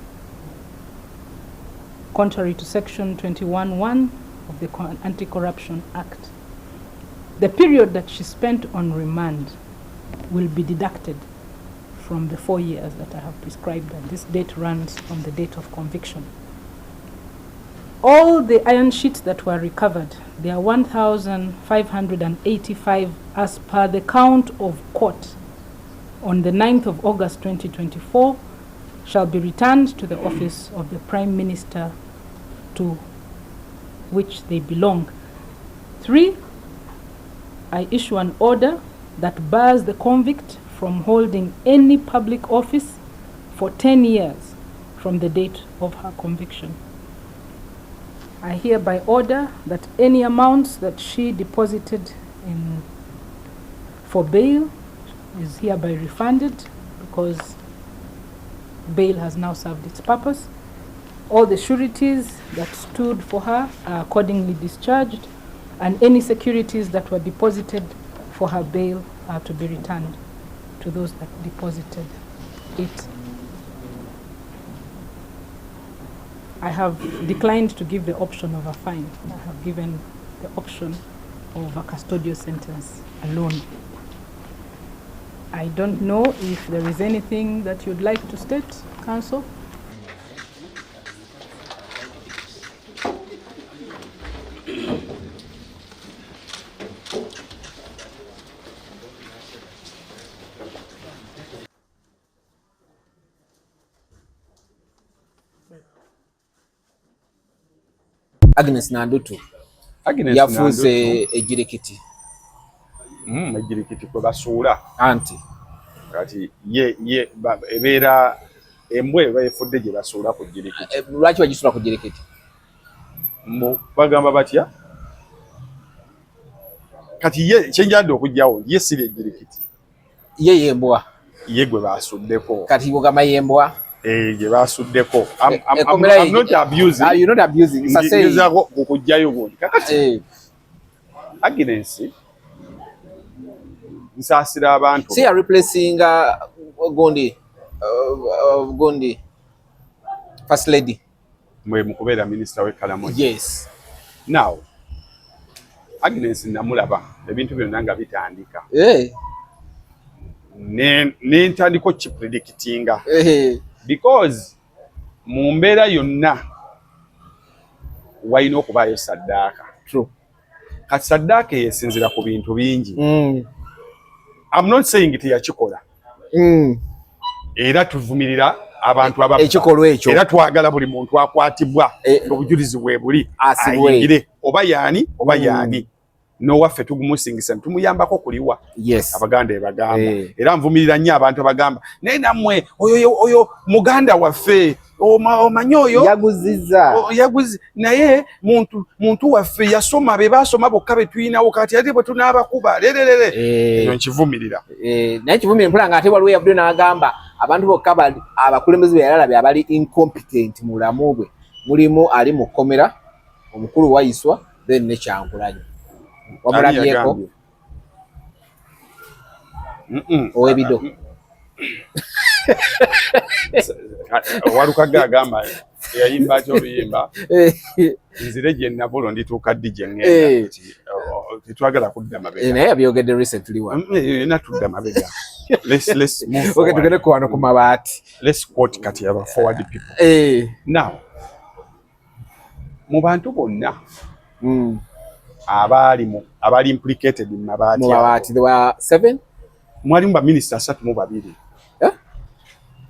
contrary to Section 21.1 of the Anti-Corruption Act. The period that she spent on remand will be deducted from the 4 years that I have prescribed, and this date runs from the date of conviction. All the iron sheets that were recovered, they are 1,585 as per the count of court on the 9th of August 2024, shall be returned to the office of the Prime Minister to which they belong. Three, I issue an order that bars the convict from holding any public office for 10 years from the date of her conviction. I hereby order that any amounts that she deposited in for bail is hereby refunded because bail has now served its purpose. All the sureties that stood for her are accordingly discharged, and any securities that were deposited for her bail are to be returned to those that deposited it. I have declined to give the option of a fine. I have given the option of a custodial sentence alone. I don't know if there is anything that you'd like to state, Counsel. Agnes Nandutu. Agnes yafuuse Nandutu. Ejirikiti. Ejirikiti kwe basuula. Anti Kati ye ebeera embwa eba efudde gye basuula ku jirikiti. Eh, lwaki bagisuula ku jirikiti? Bagamba batya? Kati ye kyenjadde okugyawo, ye siri ejirikiti. Ye yembwa. Ye gwe basuddeko. Kati ogamba yembwa. Eh, gye basuddeko. I'm not abusing. Ah, you're not abusing. It's a saying. Ngezaako okuggyayo gundi. Kakati Agnes, nsaasira abantu. Si ya replacing gundi gundi first lady? Mwe mu kubeera minisita w'e Karamoja. Yes. Now Agnes namulaba ebintu byonna nga bitandika, ne ntandika okipredictinga because mu mbeera yonna walina okubaayo saddaaka. True. Kati saddaaka eyo esinziira ku bintu bingi. I'm not saying teyakikola. Era tuvumirira abantu ababba. Ekikolwa ekyo. Era twagala buli muntu akwatibwa obujulizi bwe buli Asibwe. Ayingire, oba yaani oba yaani, n'owaffe tugumusingisa tumuyambako kuliwa. Abaganda ebagamba. Era nvumirira nnyo abantu abagamba, naye nammwe oyo oyo muganda waffe, omanyi oyo Yaguziza. Yaguzi naye muntu waffe yasoma, be basoma bokka be tulinawo kati, ate bwe tunaabakuba lererere. Eyo nkivumirira. Naye kivumire mpula nga ate waliwo yavuddeyo n'agamba abantu bokka abakulembeze be yalabye abali incompetent mu bulamu bwe mulimu ali mu kkomera omukulu Waiswa, then ne Kyagulanyi. Wamulabyeko? Yagambye? Ow'ebido. Walukaga agamba yayimba atya oluyimba, nzire gye nava, ndituuka ddi gye ŋŋenda? Nti, oh, tetwagala kudda mabega. Naye yabyogedde recently wa. Era tudda mabega. Let's move Okay, forward. tugende ku wano ku mabaati. Let's quote kati aba forward people. Now, mu bantu bonna abaali implicated mu mabaati Mu ago, mabaati there were seven. Mwalimu baminisita 32. Eh?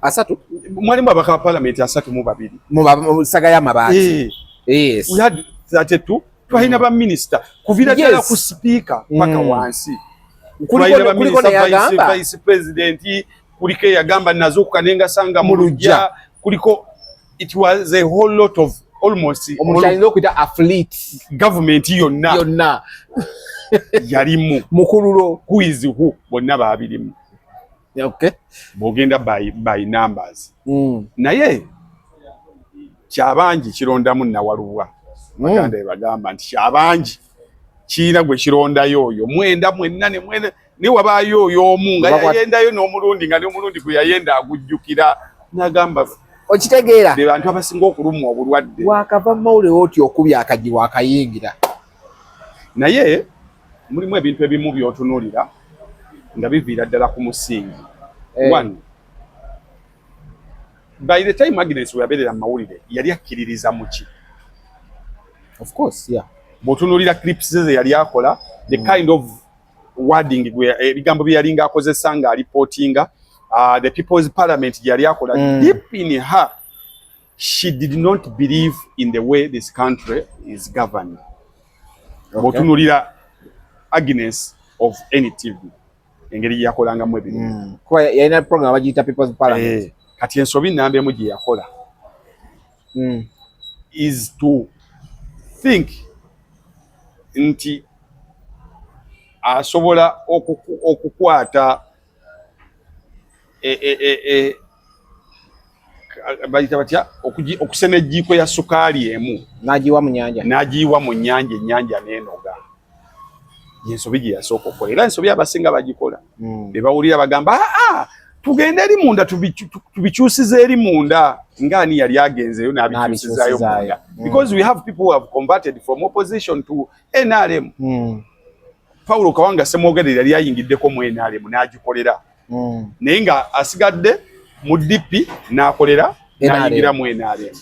Asatu? Mwalimu ababaka ba palamenti 32. Mu saga y'amabaati. Eh. We had 32. Twalina baminisita kuviira ddala ku sipiika paka wansi. Twalina Kuliko baminisita, neyagamba. Vice president, kuliko eyagamba nazuukuka nengasanga mu Mu luggya. luggya, kuliko, it was a whole lot of almost Omuntu ayinza okuyita a fleet. Gavumenti yonna yonna yalimu. Mukululo. Who is who, bonna baabirimu. Bw'ogenda by numbers. Naye kyabangi kirondamu nawalubwa. Baganda be bagamba nti kyabangi kiina gwe kirondayo oyo mwenda mwenna ne mwenda, ne wabaayo oyo omu nga yayendayo n'omulundi, nga n'omulundi gwe yayenda agujjukira n'agamba. Okitegeera? Be bantu abasinga okulumwa obulwadde. Wakava mawulire oti okubya akagi wakayingira. Naye mulimu ebintu ebimu by'otunuulira nga biviira ddala ku musingi. One, by the time Agnes we yabeerera mu mawulire, yali akkiririza mu ki? Of course, yeah. Bw'otunuulira clips ze ze yali akola, the kind of wording ebigambo bye yalinga akozesa nga alipootinga, the People's Parliament gye yali akola, deep in her she did not believe in the way this country is governed. Bw'otunuulira Agnes of NTV, engeri gye yakolangamu ebirimu. Kuba yalina program bagiyita People's Parliament. Kati ensobi namba emu gye yakola is to think nti asobola okukwata bayita batya, okusena ejjiiko ya sukaali emu n'agiwa mu nyanja. N'agiyiwa mu nnyanja, ennyanja n'enoga. Yensobi gye yasooka okukola, era ensobi abasinga bagikola. Be bawulira bagamba, aa, tugende eri munda tubikyusize eri munda, ngaani yali agenzeyo n'abikyusizaayo munda? Because we have people who have converted from opposition to NRM. Paulo Kawanga Semwogerere yali ayingiddeko mu NRM n'agikolera, naye nga asigadde mu DP n'akolera, n'ayingira mu NRM.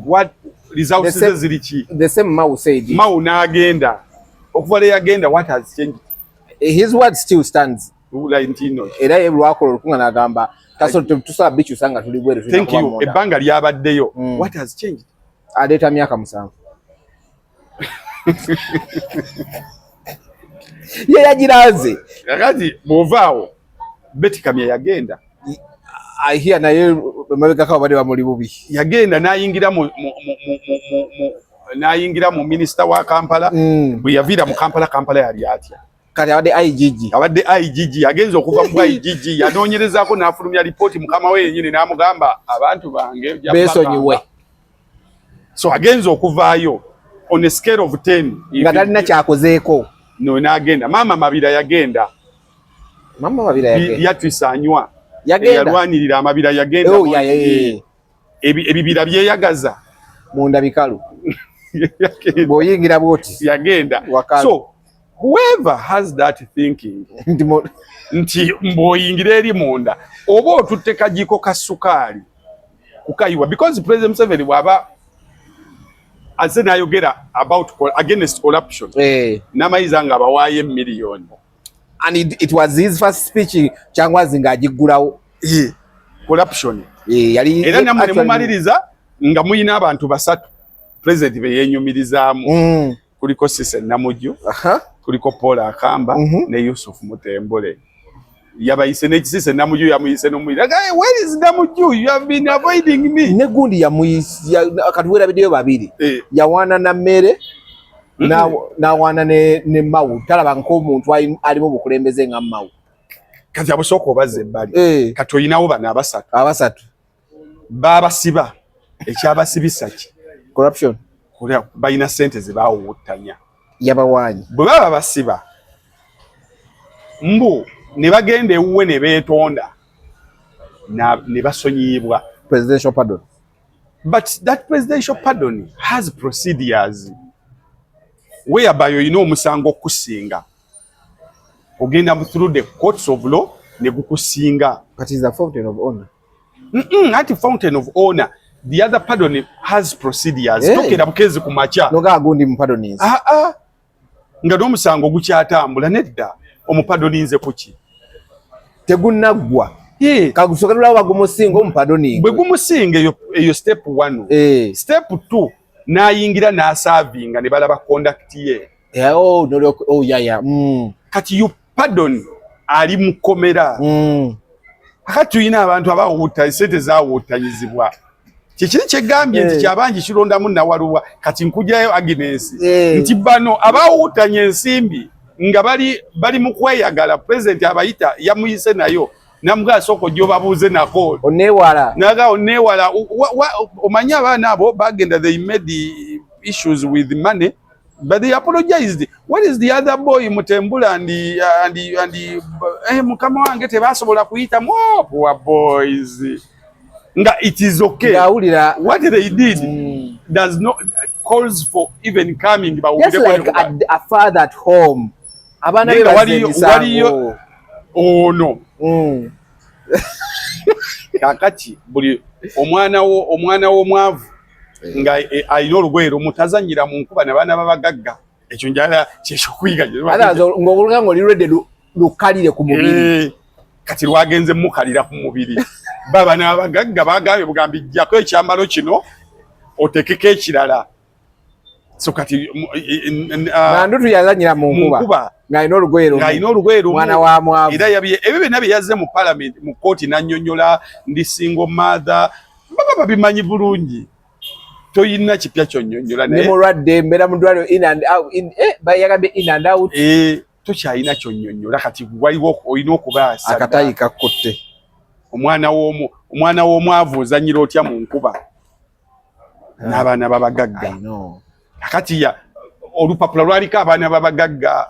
What results ze ziri ki? The same Mao said it. Mao n'agenda, okuva lwe yagenda, what has changed? His word still stands. Nti no. Era ye lwakola olukunga n'agamba tusobola bikyusa nga tuli bweru. Thank you. Ebbanga lyabaddeyo, what has changed? Aleeta myaka 7 ye yagiranze. Kakati bw'ovaawo, Betty Kamya yagenda. Ahia naye emabegako abadde bamuli bubi. Yagenda n'ayingira mu n'ayingira mu minisita wa Kampala. Bwe yaviira mu Kampala, Kampala yali atya? Kati abadde IGG. Abadde IGG. Agenza okuva mu IGG, yanoonyerezaako n'afulumya lipooti, mukama we yennyini n'amugamba, abantu bange beesonyiwe. So agenza okuvaayo, on a scale of 10, nga talina kyakozeeko. No, n'agenda. Maama Mabira yagenda. Maama Mabira yagenda. Yatwisa anywa. Yagenda. Yalwanirira amabira, yagenda. Oh, yeah. Ebibira byeyagaza. Munda bikalu, bw'oyingira bwoti. Yagenda. So whoever has that thinking nti mbw'oyingira eri munda oba otutte kajiiko ka sukaali kukayiwa, because President Museveni bw'aba azze n'ayogera about against corruption, n'amayiza nga abawaayo emiliyoni. And it was his first speech, Kyangwazi ng'agiggulawo. Corruption. Yali era nammwe ne mumaliriza nga muyina abantu basatu president be yenyumirizaamu. Kuliko Cissy Namujju, kuliko Paul Akamba ne Yusuf Mutembole. Yabayise ne Cissy Namujju, yamuyise n'omuyita, "Guy, where is Namujju? You have been avoiding me." Ne gundi yamuyisi kati werabiddeyo babiri. Yawaana na mmere, n'awaana ne Mawu. Talaba nk'omuntu alimu obukulembeze nga Mawu. Kati abusooka obazza ebbali. Kati oyinawo bano abasatu. Abasatu. Babasiba, ekyabasibisa ki? Corruption. Balina sente ze baawuwuttanya. Yabawaanyi. Bwe baba basiba mbu ne bagenda ewuwe ne beetonda ne basonyiyibwa. Presidential pardon. But that presidential pardon has procedures whereby olina omusango okusinga ogenda through the courts of law ne gukusinga. But is a fountain of honor. Anti fountain of honor, the other pardon has procedures. Hey. Tokera bukezi ku makya noga gundi mu pardonings. Ah, ah. Nga n'omusango gukyatambula, nedda, omupardoninze kuki? Tegunnaggwa. Yeah. Kagusooka tulaba bagumusinga omupardoning. Bwe gumusinga, eyo step one. Step two, n'ayingira n'aservinga ne balaba conduct ye. Yeah, oh, no, oh, yeah. Kati you pardon ali mukomera. Akati tulina abantu abawuuta sente zawuutanyizibwa, kyekiri kyegambye nti kyabangi kirondamu nawaluwa. Kati nkugyayo Agnes nti bano abawuutanya ensimbi nga bali mu kweyagala, president abayita, yamuyise nayo namugaa asooka ojja obabuuze nako. Oneewala. Naga oneewala. Omanyi abaana abo bagenda, they made the issues with money but they apologized. What is the other boy, Mutembula and mukama wange tebasobola kuyitamu. Oh, poor boys, nga it is okay. Ng'awulira what they did does not calls for even coming. Just Bawulireko like a father at home, abaana be Naye nga bazza waliyo emisango. Ono kakati buli omwana wo, omwana w'omwavu nga alina olugoye lumu, tazanyira mu nkuba nabaana babagagga. Ekyo njala kyekyokuyiga. Otherwise, ng'olga ng'oli ready lukalire ku mubiri. Kati lwagenze mukalira ku mubiri, baba n'abagagga bagambye bugambi jjako ekyambalo kino otekeko ekirala. So kati Nandutu yazanyira mu mu nkuba nkuba ng'alina olugoye lumu. Ng'alina olugoye lumu. Mwana wa mwavu. Era yabye ebyo byonna bye yazze mu parliament, mu kooti n'annyonnyola, ndi single mother, baba babimanyi bulungi, toyina kipya kyonnyonnyola. Ne naye mulwadde, mbeera mu ddwaliro, in and out, in, yagambye in and out. Tokyalina kyonnyonnyola. Kati waliwo olina okubaasa. Akatayi kakkutte. Omwana w'omwavu ozannyira otya mu nkuba n'abaana babagagga? I know. Kakati ya olupapula lwaliko abaana babagagga.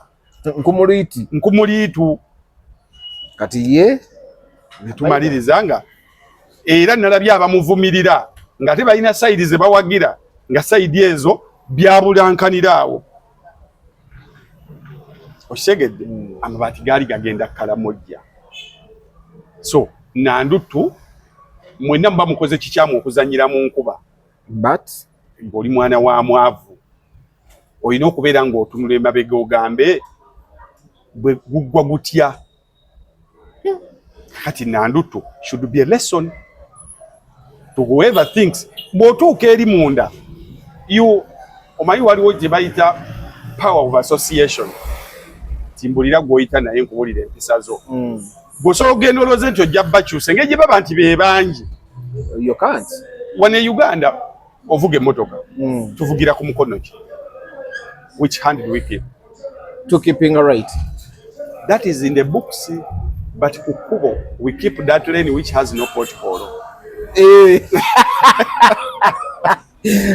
Nkumuliiti. Nkumuliitu. Kati ye netumaliriza nga era nalabye abamuvumirira ng'ate balina side ze bawagira, nga side ezo byabulankanira awo. Okitegedde? Amabaati gaali gagenda Kalamojja. So Nandutu, mwenna muba mukoze kikyamu okuzanyira mu nkuba, but ng'oli mwana wa mwavu, olina okubeera ng'otunula emabega ogambe bwe guggwa gutya. Kati Nandutu should be a lesson to whoever thinks bw'otuuka eri munda, you omanyi waliwo gye bayita power of association, timbulira gw'oyita naye nkubulira empisa zo. Bw'osobola okugenda olowooze nti ojja bakyusa engeri gye baba nti be bangi. You can't. Wano e Uganda ovuga emmotoka, tuvugira ku mukono ki? Which hand do we keep? To keeping right. That is in the books, but ku kkubo we keep that lane which has no pothole.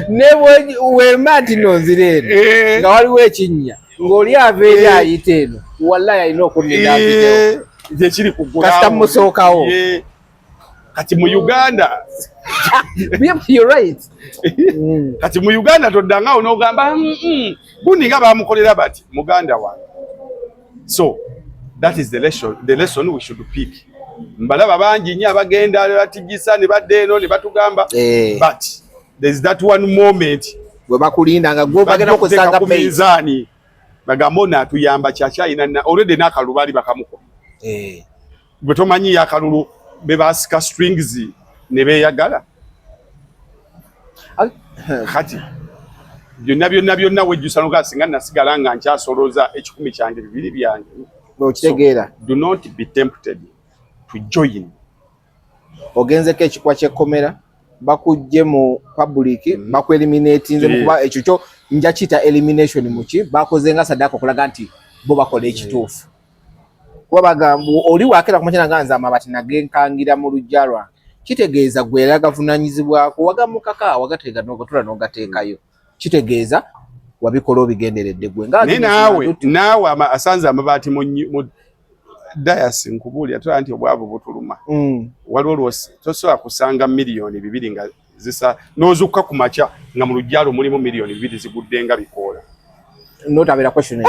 Ne wemba nti no nzira eno nga waliwo ekinnya, ng'oli ava eri ayita eno, wallahi alina okunnida mpitewo. Gyekiri ku Kasita musookawo. Kati mu Uganda You're right. Kati mu Uganda toddangaawo n'ogamba, gundi nga bamukolera bati muganda wange." So that is the lesson we should pick. Mbalaba bangi nnyo abagenda batigisa ne badda eno ne batugamba, but there is that one moment bwe bakulinda nga gwe bagenda bajja okuteeka kukusanga ku bait. Minzaani bagamba ono atuyamba kyakyalina already n'akalulu baali bakamuko. Gwe tomanyiyo akalulu Be basika strings ne beeyagala. Kati byonna byonna byonna wejjusa nogaa singa nasigala nga nkyasolooza 1,000 kyange, 2 byange. Okitegeera. So, do not be tempted to join. Ogenzeko ekikwa ky'ekkomera, bakujje mu public, bakueliminatinze mukuba ekyo kyo nja kiyita elimination muki bakoze nga sadaka okulaga nti bo bakola ekituufu. Kuba bagamba oli wakera kumakya nga nze amabaati nagenkangira mu luggya lwange, kitegeeza gwe era gavunanyizibwako wagamukaka wagateeka n'ogatula n'ogateekayo, kitegeeza wabikola obigenderedde gwe nga naye naawe asanze amabaati mu dayasi. Nkubuulira, tulaba nti obwavu butuluma. Waliwo lwosi tosobola kusanga 2 miliyoni nga zisa n'ozukka ku makya nga mu luggya lwo mulimu 2 miliyoni zigudde nga bikoola. Notabeera question.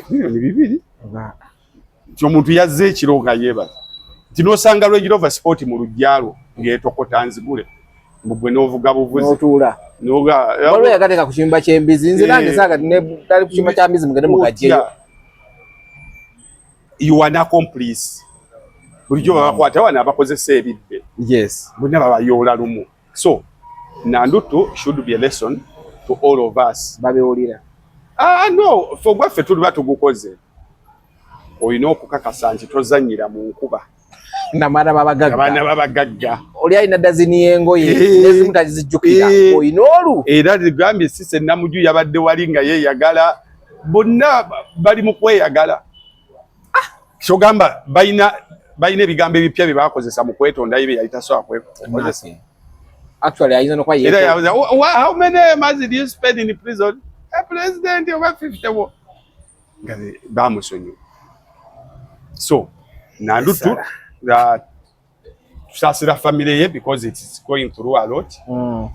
2 miliyoni nti omuntu yazze ekiro nga yeebaza nti n'osanga Range Rover Sport mu luggya lwo ng'etokota nzigule, mbu gwe n'ovuga buvuzi. N'otuula. Waliwo yagateeka ku kiyumba ky'embizi, nze nange saaga dali ku kiyumba kya mbizi, mugende mugajjeyo. You are an accomplice. Bulijjo babakwata wano abakozesa ebibbe, bonna babayoola lumu. So Nandutu should be a lesson to all of us. Babiwulira. Ah, no, fe ogwaffe tuliba tugukoze. Olina okukakasa nti tozannyira mu nkuba. Namaana babagagga. Abaana babagagga. Oli alina dazini y'engoye nezimu tazijjukira. Olina olu Era ligambye Sise Namuju yabadde wali nga yeeyagala, bonna bali mu kweyagala. Kyogamba balina ebigambo ebipya bye bakozesa mu kwetondayo bye yali tasobola kukozesa. Actually ayinza nokuba Era yabuuza, "How many months did you spend in prison?" "Eh, president, over 50 wo." Nga bamusonyiwa. So Nandutu, tusaasira family ye because it is going through a lot.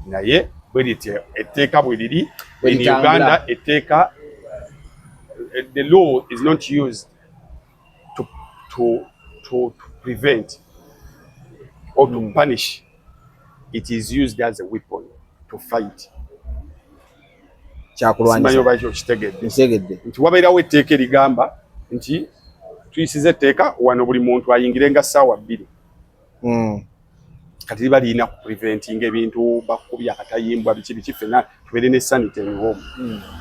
Naye bwe liti etteeka bwe liri in Litambula. Uganda, etteeka, the law is not used to prevent or to punish. It is used as a weapon to fight. Simanyi Kyakulwanyisa. oba ekyo kitegedde. Nkitegedde. Nti wabeerawo etteeka erigamba nti tuyisiza etteeka wano buli muntu ayingire nga ssaawa 2. Kati liba lirina ku preventing ebintu, bakubya akatayimbwa, biki biki, ffenna tubeere ne sanity in home.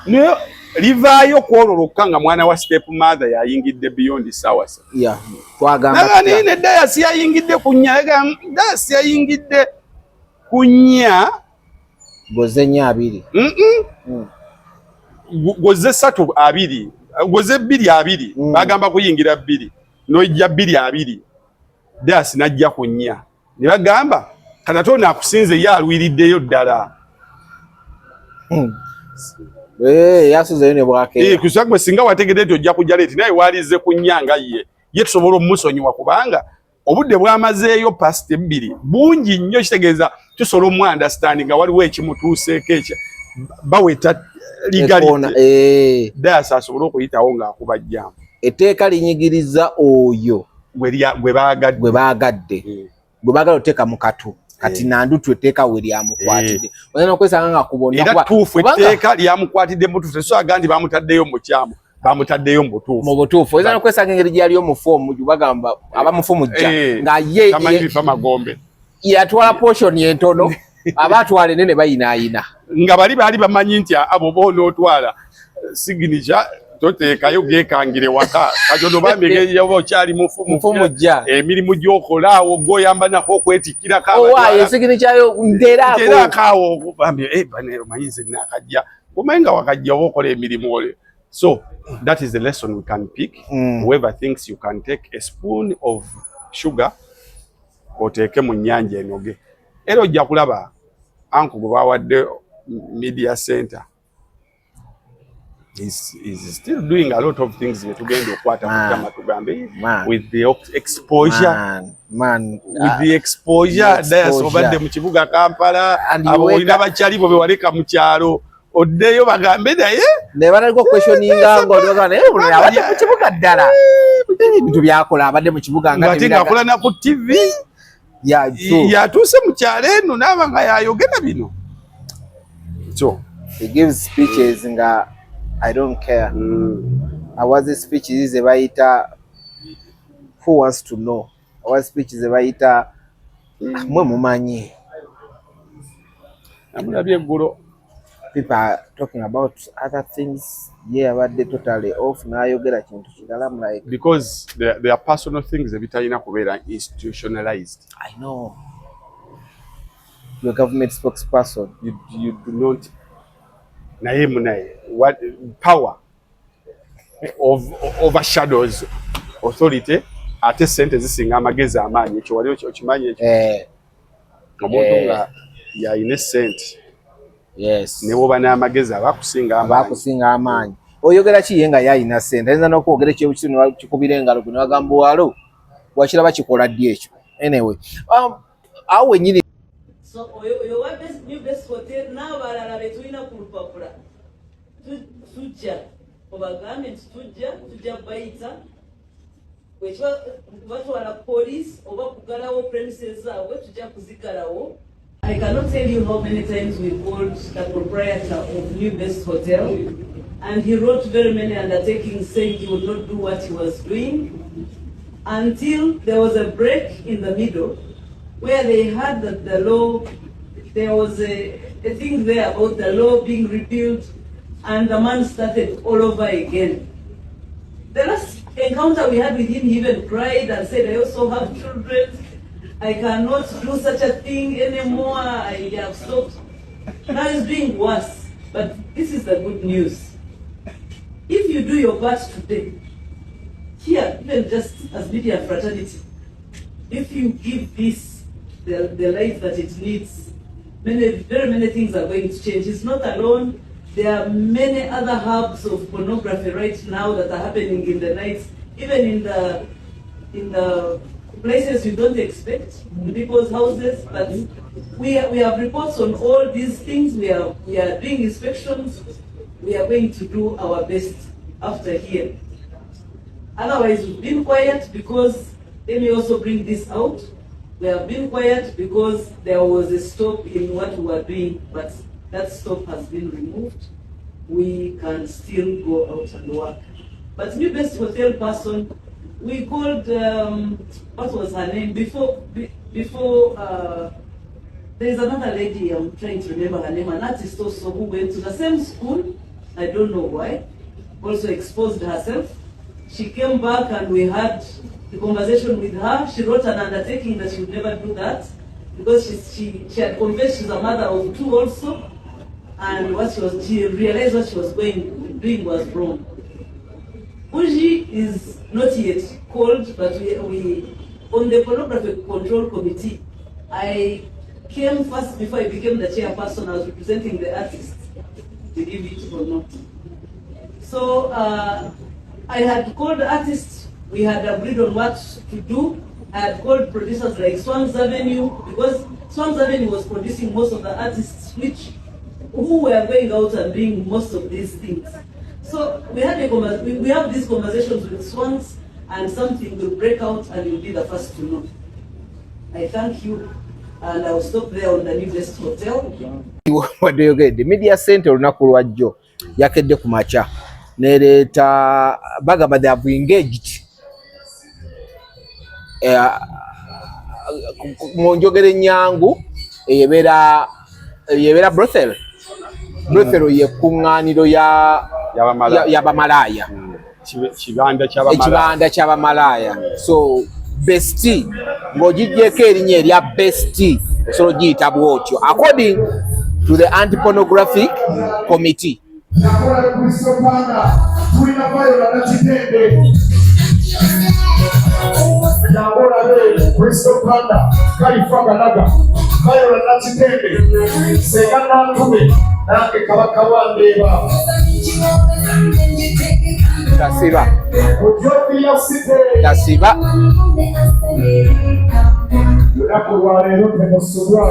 Naye livaayo ku olwo lwokka nga mwana wa step mother yayingidde beyond ssaawa 3. Yeah, twagamba Naga tutya? naye ne dayasi yayingidde ku 4. Dayasi yayingidde ku 4. Goze 4:20. Goze 3:20, goze 2:20. Bagamba kuyingira 2, nojja 2:20, dayasi najja ku 4, ne bagamba kati ate ono akusinze ye alwiriddeyo ddala. Eh, yasuzeyo ne bwakeera. Kusa gwe singa wategedde nti ojja kujja late, naye walize ku 4 nga ye tusobola omumusonyiwa kubanga obudde bwamazeeyo past 2 bungi nnyo. Kitegeeza tusobola omu-understand nga waliwo ekimutuuseeko ekya baweta Ekoona, legality. Dayasi asobole okuyitawo ng'akuba jjambo. Etteeka linyigiriza oyo gwe baagadde. Gwe baagadde, gwe baagala oteeka mu katu. Kati Nandutu etteeka we lyamukwatidde, oyinza nokwesanga nga ku bonna Era tuufu, etteeka lyamukwatidde mu butuufu. Tesobola nti bamutaddeyo mu bukyamu, bamutaddeyo mu butuufu. Mu butuufu oyinza nokwesanga engeri gyali omufu omuju, bagamba abamufu mujja nga ye Tamanyi bifa magombe. Yatwala portion entono, aba atwala enene bayinaayina. Nga bali baali bamanyi nti abo bonootwala signature toteekayo gekangire waka. Kati ono bambi oba okyali mufu. Mufu mujja. Emirimu gy'okola awo gwoyamba nako okwetikkirako. Owaayo signature yo nteeraako. Nteeraako awo bambi, bane omanyi nze nakajja, omanyi nga wakajja oba okola emirimu ole. So that is the lesson we can pick. Whoever thinks you can take a spoon of sugar oteeke mu nnyanja enoge, era ojja kulaba anku gwe bawadde media center is still doing a lot of things betugenda okukwata kutama tugambe with the exposure. Man, man, with the exposure dayas obadde mu kibuga Kampala, abo olina bakyali bo bewaleka mu kyalo, oddeyo bagambe naye. Ne banaliko questioninga nga naye abadde mu kibuga ddala, ebintu byakola abadde mu kibuga. Nga ate ng'akola na ku TV, yatuuse mu kyalo eno naaba nga yayogera bino. So he gives speeches nga I don't care. Awaze speeches ze bayita "Who wants to know?" Owa speech ze bayita mwe mumanyi. Namulabye eggulo. People are talking about other things, ye abadde totally off, n'ayogera kintu kirala. I'm like, Because there are personal things ebitalina kubeera institutionalized. I know you're a government spokesperson. You do not, naye munaye, what power of overshadows authority, ate sente zisinga amagezi amaanyi. Ekyo wali okimanyi ekyo? Eh. Omuntu Eh. nga yalina esente, ne bwoba n'amagezi, aba akusinga amaanyi. Abakusinga amaanyi. Oyogera ki ye nga yalina sente? Ayinza n'okwogera ekyebukitu kikubira engalo gwe newagamba walo wakiraba kikola ddi ekyo. Anyway, awo wennyini. So oyo wa New Best Hotel n'abalala be tulina ku lupapula, tujja obagambe nti tujja bayita bwekiba batwala police oba kugalawo premises zaabwe, tujja kuzigalawo. I cannot tell you how many times we called the proprietor of New Best Hotel, and he wrote very many undertakings saying he would not do what he was doing, until there was a break in the middle where they had that the law, there was a thing there about the law being repealed, and the man started all over again. The last encounter we had with him, he even cried and said, "I also have children. I cannot do such a thing anymore. I have stopped." Now he's doing worse. But this is the good news. If you do your part today, here, even just as media fraternity, if you give this the life that it needs, many, very many things are going to change. It's not alone. There are many other hubs of pornography right now that are happening in the nights, even in the places you don't expect, in people's houses. But we have reports on all these things. We are doing inspections. We are going to do our best after here. Otherwise, we've been quiet because, let me also bring this out. We have been quiet because there was a stop in what we were doing, but that stop has been removed. We can still go out and work. But New Best Hotel person, we called, what was her name? Before, there's another lady, I'm trying to remember her name, an artist also who went to the same school, I don't know why, also exposed herself. She came back and we had the conversation with her. She wrote an undertaking that she would never do that because she had confessed she's a mother of two also. And she realized what she was doing was wrong. Uji is not yet called, but we on the pornography control committee, I came first before I became the chairperson. I was representing the artists, believe it or not. So I had called artists. We had agreed on what to do. I had called producers like Swangz Avenue, because Swangz Avenue was producing most of the artists who were going out and doing most of these things. So we have these conversations with Swangz, and something will break out and you'll be the first to know. I thank you, and I will stop there on the New Best Hotel. Wadde oyogedde Media Center, olunaku lwajjo yakedde ku makya nereeta, bagamba they have engaged, mu njogera ennyangu eyebeera brothel. Brothel yekuŋŋaaniro y'abamalaaya. Kibanda ky'abamalaaya. Ekibanda ky'abamalaaya. So Best, ng'ogiggyeko erinnya erya Best, osobola ogiyita bwotyo according to the anti-pornographic committee. Nakola Kristo Panda, tulina Viola Nakitende. Nangolabe Kristo Panda, Kalifa Galaga, Viola Nakitende, Senga Nantume, nange Kabaka wandeeba. Tasiba. Ethiopia City. Tasiba. Lunaku lwaleero temusubwa.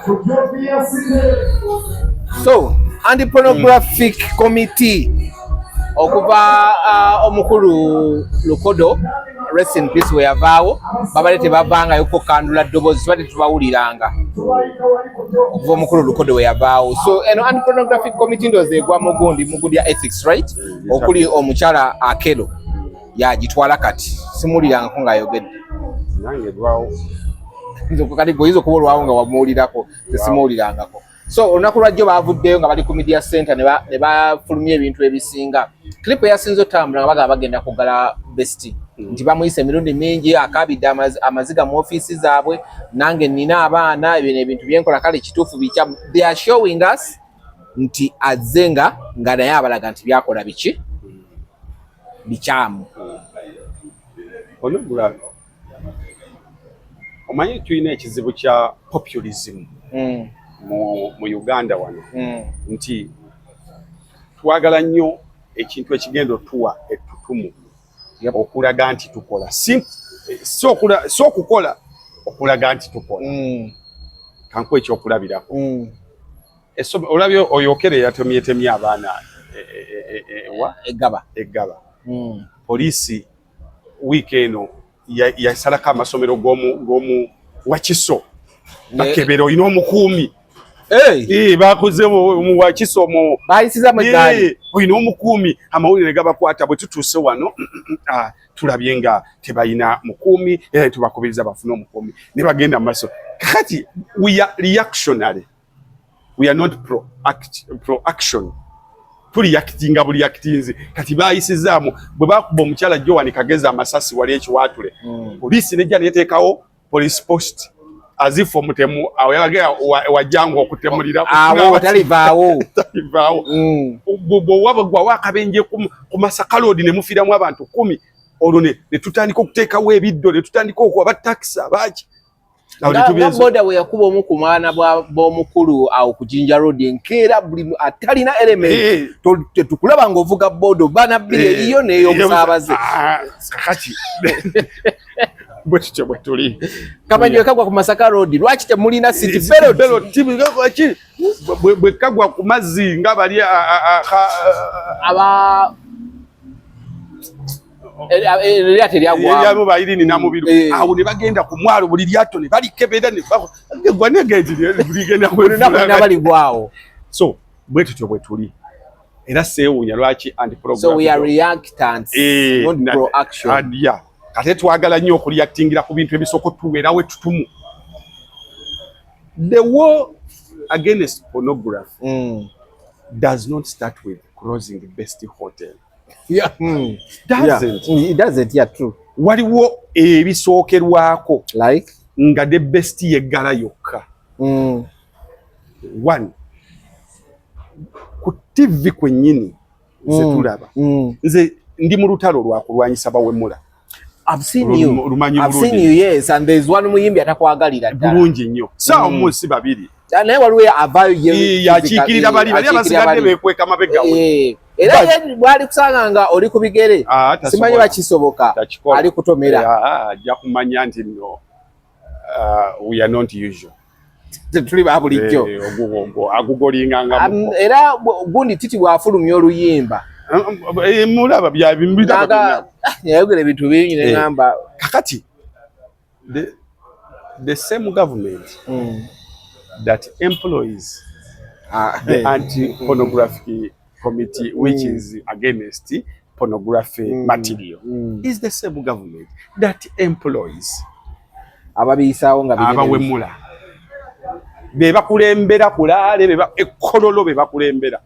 Ethiopia City. So anti-pornographic committee okuva omukulu Lukodo. rest in peace, we yavaawo babadde tebavangayo kukandula ddoboozi, tubadde tubawuliranga okuva omukulu Lukodo we yavaawo. So eno anti-pornographic committee ndowooza egwa mugundi ya ethics, right? Okuli omukyala Akelo yagitwala. Kati simuwulirangako ng'ayogedde. Nange lwawo. Nze kati gwe oyinza okuba olwawo nga wamuwulirako, tesimuwulirangako. So olunaku lwajjo bavuddeyo nga bali ku media center ne bafulumya ebintu ebisinga. Clip eyasinze otambula nga bagamba bagenda kugala Best, nti bamuyisa emirundi mingi, akabidde amaziga mu ofiisi zaabwe, nange nina abaana, ebino ebintu byenkola kale kituufu bikya. They are showing us nti azze nga naye abalaga nti byakola biki bikyamu. Onogula omanyi tulina ekizibu kya populism mu Uganda wano, nti twagala nnyo ekintu ekigenda otuwa ettutumu okulaga nti tukola, si okukola okulaga nti tukola. Kankuwa ekyokulabirako. Olabye oyokere yatemyetemye abaana ewa Egaba. Eggaba. Poliisi wiiki eno yasalako amasomero g'omu Wakiso, bakebera olina omukuumi. Bakoze mu Wakiso mu Bayisizamu eggaali. Olina omukuumi, amawulire gabakwata. Bwe tutuuse wano, tulabye nga tebalina mukuumi, era tubakubiriza bafune omukuumi, ne bagenda mu maaso. Kakati we are reactionary, we are not pro action. Tureactinga buli actinze. Kati bayisizaamu bwe bakuba omukyala Joan Kageza amasasi wali ekiwaatule, poliisi nejja neteekawo police post as if omutemu awo yabagera wajjangu okutemulira. Awo talivaawo. Talivaawo. Bw'owa gwawo akabenje ku Masaka Road ne mufiiramu abantu 10, olwo ne tutandika okuteekawo ebiddo, ne tutandika okuwa batakisi abaaki. Awo ne Nga tubyeza. Boda bwe yakuba omu ku mwana bw'omukulu awo ku Jinja Road enkeera, buli atalina element tetukulaba ng'ovuga boda oba nabbiri eriyo n'ey'omusaabaze. Ah, kakati bwe tutyo bwe tuli. Kabanjo kagwa ku Masaka Road, lwaki temulina seat belt? Belt, ki bwe kagwa ku mazzi nga bali aba eryato eryagwamu. Eryabo bayirini namubiru. Awo ne bagenda ku mwalo, buli lyato ne balikebera, ne gwa negenti ligenda. Olunaku lina baligwawo. So bwe tutyo bwe tuli, era seewuunya lwaki anti So we are reactants, not pro action. Yeah. Kate twagala nnyo okureactingira ku bintu ebisooka otuweerawo ettutumu. The war against pornography does not start with closing the Best Hotel. Doesn't. Yeah. It doesn't, yeah, true. Waliwo ebisookerwako Like nga the Best yeggala yokka. One, ku TV kwennyini nze tulaba. Nze ndi mu lutalo lwa kulwanyisa bawemula. I've seen you. Lumanyi I've seen bulungi. you, yes, and there's one muyimbi atakwagalira ddala. Bulungi nnyo, saawa mu si babiri. Ah, naye waliwo avaayo ye. Yakiikirira bali bali akiikirira abasigadde bali. beekweka mabega we. Era ye bwali kusanga nga oli ku bigere, Ah, tasobola. simanyi bakisoboka, Takikola. ali kutomera. Ajja kumanya nti nno we are not usual. Tetuli ba bulijjo. Ogwo agugolinganga. Era gundi Titi bw'afulumya oluyimba Mulaba byabiraba. Yayogera ebintu bingi neŋŋamba. Kakati the same government that employs the anti-pornographic committee, which is against pornography material, is the same government that employs ababiyisaawo nga bigere. Abawemula be bakulembera kulaale, be ekkololo be bakulembera.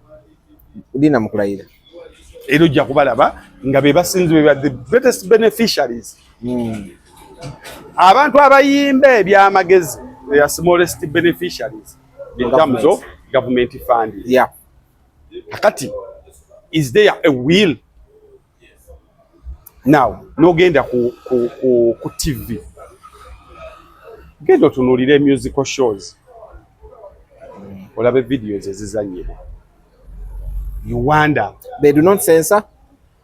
Dina mu kulayira. Era ojja kubalaba nga be basinze, be ba the greatest beneficiaries. Abantu abayimba ebyamagezi, they are smallest beneficiaries in terms of government funding. Kakati is there a will now? Nogenda ku TV, genda otunuulire musical shows, olabe videos ezizanyibwa, you wonder. They do not censor.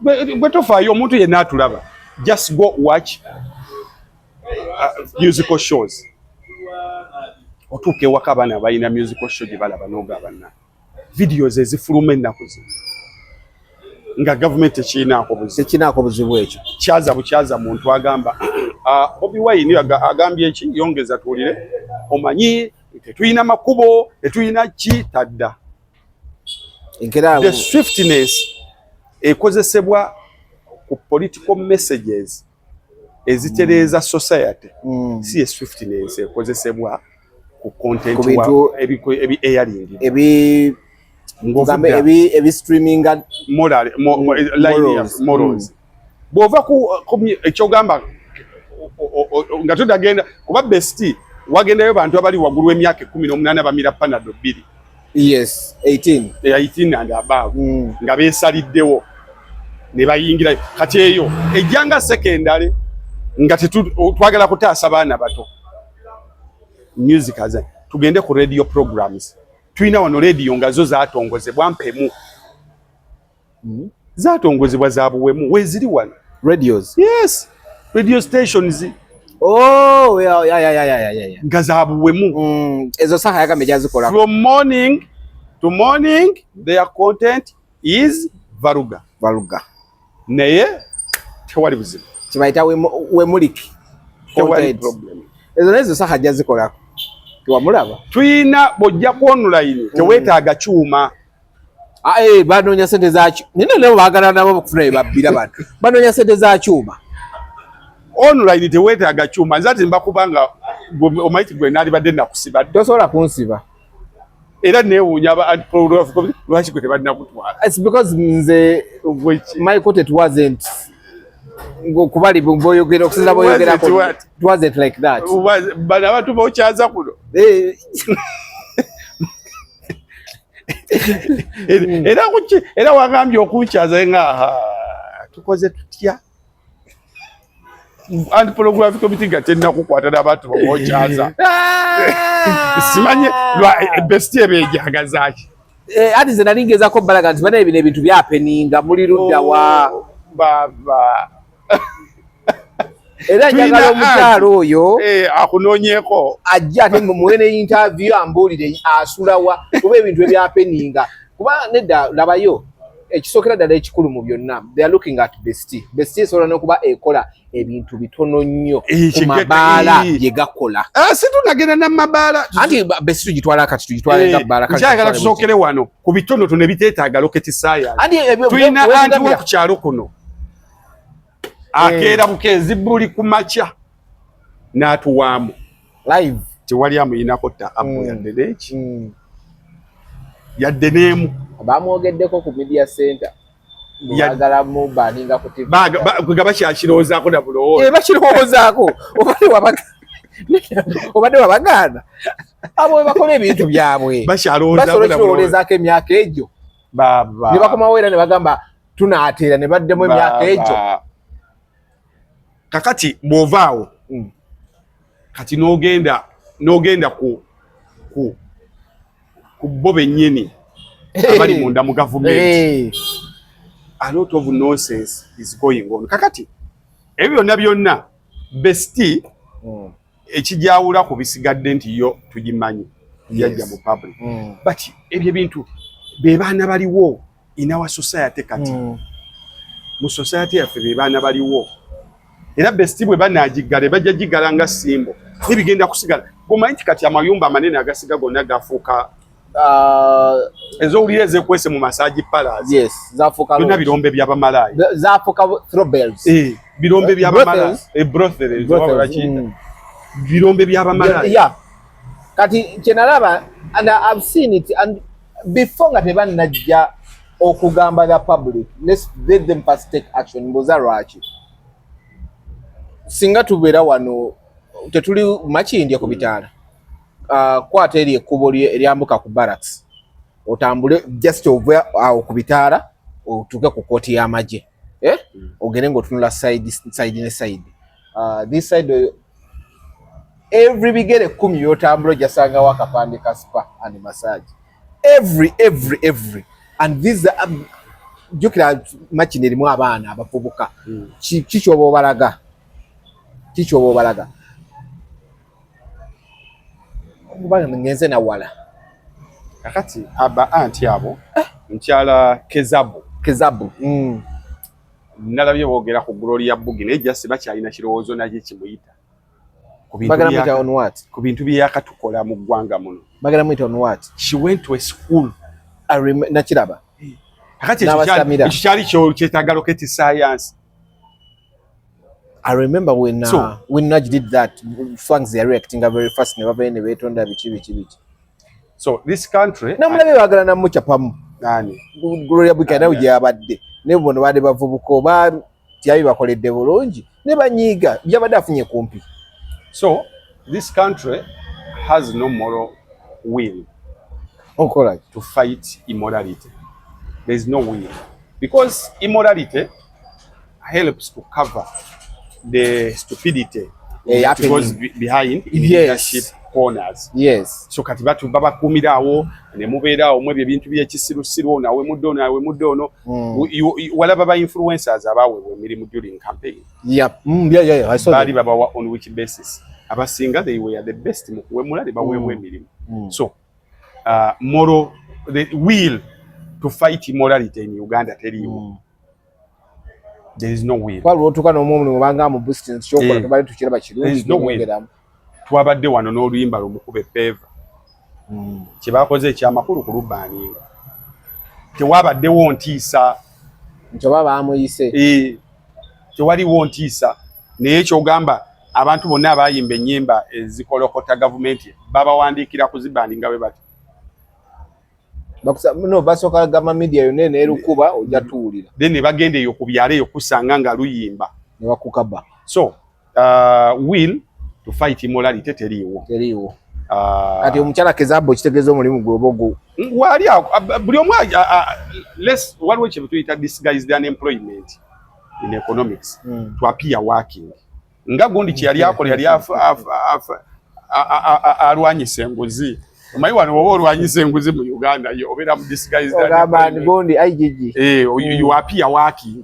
Bwe tofaayo, omuntu yenna atulaba, just go watch musical shows. Otuuka ewaka, abaana balina musical show gye balaba, n'ogabana videos ezifuluma ennaku zino. Nga gavumenti tekirinaako buzibu. Tekirinaako buzibu ekyo. Kyaza bukyaza muntu agamba, ah, Bobi Wine agambye ki, yongeza tuwulire, omanyi tetulina makubo, tetulina ki, tadda. The swiftness ekozesebwa ku political messages ezitereeza society si ye swiftness ekozesebwa ku content ebi airing ebi ebi streaming moral line morals. Bw'ova ku ekyogamba nga todagenda kuba Best, wagendayo bantu abali waggulu w'emyaka 18 bamira Panado 2. Yes, 18. 18 and above, nga beesaliddewo ne bayingirayo. Kati eyo ejjanga secondary nga twagala kutaasa baana bato. Music as tugende ku radio programs, tulina wano radio nga zo zatongozebwa mpemu, zatongozebwa za buwemu, weeziri wano. Radios? Yes, radio stations. Oh, yeah. Nga za buwemu. Ezo saha yagambye gyazikola. From morning to morning their content is varuga. Varuga. Naye tewali buzibu. Kibayita wemuliki. Tewali problem. Ezo nazo saha jazikolako, tewamulaba. Tuyina bw'ojja ku online teweetaaga kyuma. Ah, eh, banoonya sente za nina nabo baagala nabo okufuna bye babbira bano, banoonya sente za kyuma. Online teweetaaga kyuma. Nze ati mbakubanga omanyi ti gwe naalibadde nakusiba. Tosobola kunsiba. Era neewuunya aba anti-pornography lwaki gwe tebalina kutwala. It's because nze my content wasn't ng'okubali boyogera okusinza boyogerako. Wasn't what? It wasn't like that. Bano abantu bokyaza kuno. Era kuki era wagambye okunkyaza nga aha, tukoze tutya anti-pornography committee nga tennakukwata n'abantu bamwokyaza? Simanye Best ebeejagazaaki. Eh, ati nze nali ngezaako balaga nti banaye bino ebintu byahappeninga muli ludda wa? Oh, baba. Era njagala omukyalo oyo Eh, akunoonyeeko. Ajja ate muwe ne interview ambuulire asulawa, kuba ebintu ebyahappeninga kuba nedda labayo ekisookera ddala ekikulu mu byonna, they are looking at Best. Best esobola n'okuba ekola ebintu bitono nnyo Eh, ku mabaala bye gakola. Ah, si tunagenda namabaala. Anti Best tugitwala kati, tugitwala nga bbaala kale. Nkyagala tugitwale. Tusookere wano ku bitonotono ebiteetaaga rocket science. Anti Tulina anti wa ku kyalo kuno akeera bukeezi buli ku makya n'atuwaamu live. Tewali amuyinako ta apu yadde n'eki yadde n'emu. Bamwogeddeko ku media center. Baagala mu baninga ku TV. Nga bakyakirowoozaako na bulowooza. Eh, bakirowoozaako. Obadde wabagaana abo bwe bakola ebintu byabwe. Bakyalowoozaako basobola na bulowooza. okirowoolezaako emyaka egyo Baba. ne bakomawo era ne bagamba tunaatera ne baddemu emyaka egyo. Kakati bw'ovaawo kati n'ogenda ku bo bennyini abali munda mu gavumenti, a lot of nonsense is going on. Kakati ebyo byonna byonna Best ekijawula ku bisigadde nti yo tugimanyi yajja mu public, but ebyo ebintu be baana baliwo in our society kati, mu society yaffe be baana baliwo. Era Best bwe banagigala bajja gigala nga simbo nibigenda kusigala. Gomanyi nti kati amayumba amanene agasiga gonna gafuuka ezowulira ezekwese mu massage parlours. Yes, zafuuka byonna lodge. Birombe by'abamalaaya. Zafuuka brothels. Eh, birombe by'abamalaaya. Brothels? Eh, brothels, Brothels, oba bakiyita birombe by'abamalaaya. Yeah. Kati kyenalaba, and I've seen it, and before nga tebannajja okugamba the public, let them first take action. Mbuuza lwaki singa tubeera wano tetuli Makindye ku bitaala, kwata eri ekkubo eryambuka ku barracks otambule just ove awo ku bitaala otuuke ku kooti y'amagye, eh? Ogende ng'otunula side side ne side, this side oyo, every bigere 10 by'otambula ojjasangawo akapande ka spa and massage, every and these are, jjukira Makindye erimu abaana abavubuka. Ki kyoba obalaga? Ki kyoba obalaga? Kubanga ngenze nawala. Kakati aba anti abo mukyala Kezabu. Kezabu. Nalabye boogera ku Gloria Bugi, naye just bakyalina kirowoozo nakye kimuyita ku bintu Bagala muyita on what? Ku bintu bye yakatukola mu ggwanga muno. Bagala muyita on what? She went to a school. Nakiraba. Kakati ekyo N'abasamira. Ekyo kyali kyetaaga rocket science. I remember when when Nudge did that, Fangs, they are reacting very fast, ne bavayo ne beetonda biki biki biki. So this country Namulabye baagala namucapamu. Nani? Gloria Bugi nawe gye yabadde ne bono baadde bavubuka oba tyabi bakoledde bulungi ne banyiiga byabadde afunye kumpi. So this country has no moral will Okola to fight immorality. There is no will, because immorality helps to cover the stupidity that goes happening. Behind in leadership corners. So kati batu babakuumira awo ne mubeera awo mu ebyo ebintu by'ekisirusiru, ono awemudde ono, awemudde ono. Walaba ba influencers abaweebwa emirimu during campaign. Yeah. I saw Baali that. babawa on which basis? Abasinga they were the best mu kuwemula ne baweebwa emirimu. So moral, the will to fight immorality in Uganda teriiwo. There is no will. Kwa lwotuuka n'omu omulimu banga mu boost nti kyokola tubadde tukiraba There is kirungi no will. twongeramu. Twabadde wano n'oluyimba lumukube peeva kye bakoze ekyamakulu ku lubaaninga, tewabaddewo ntiisa. Nti oba baamuyise. Eh, tewaliwo ntiisa, naye kyogamba abantu bonna abayimba ennyimba ezikolokota gavumenti babawandiikira kuzibandinga bwe bati. No, basooka gamba media yonna eneerukuba ojja tuwulira. Then ne bagenda eyo ku byalo eyo kusanga nga luyimba. Ne bakukaba. So will to fight immorality teriiwo. Teriiwo. Kati omukyala Kezabo kitegeeza omulimu gwe oba ogu Wali awo, buli omu waliwo kye tuyita disguised unemployment in economics, to appear working, nga gundi kye yali akola, yali alwanyisa enguzi. Omanyi wano oba olwanyisa enguzi mu Uganda yo obeera mu disguised Ogamba unemployment. Gundi IGG. Eh, you appear working.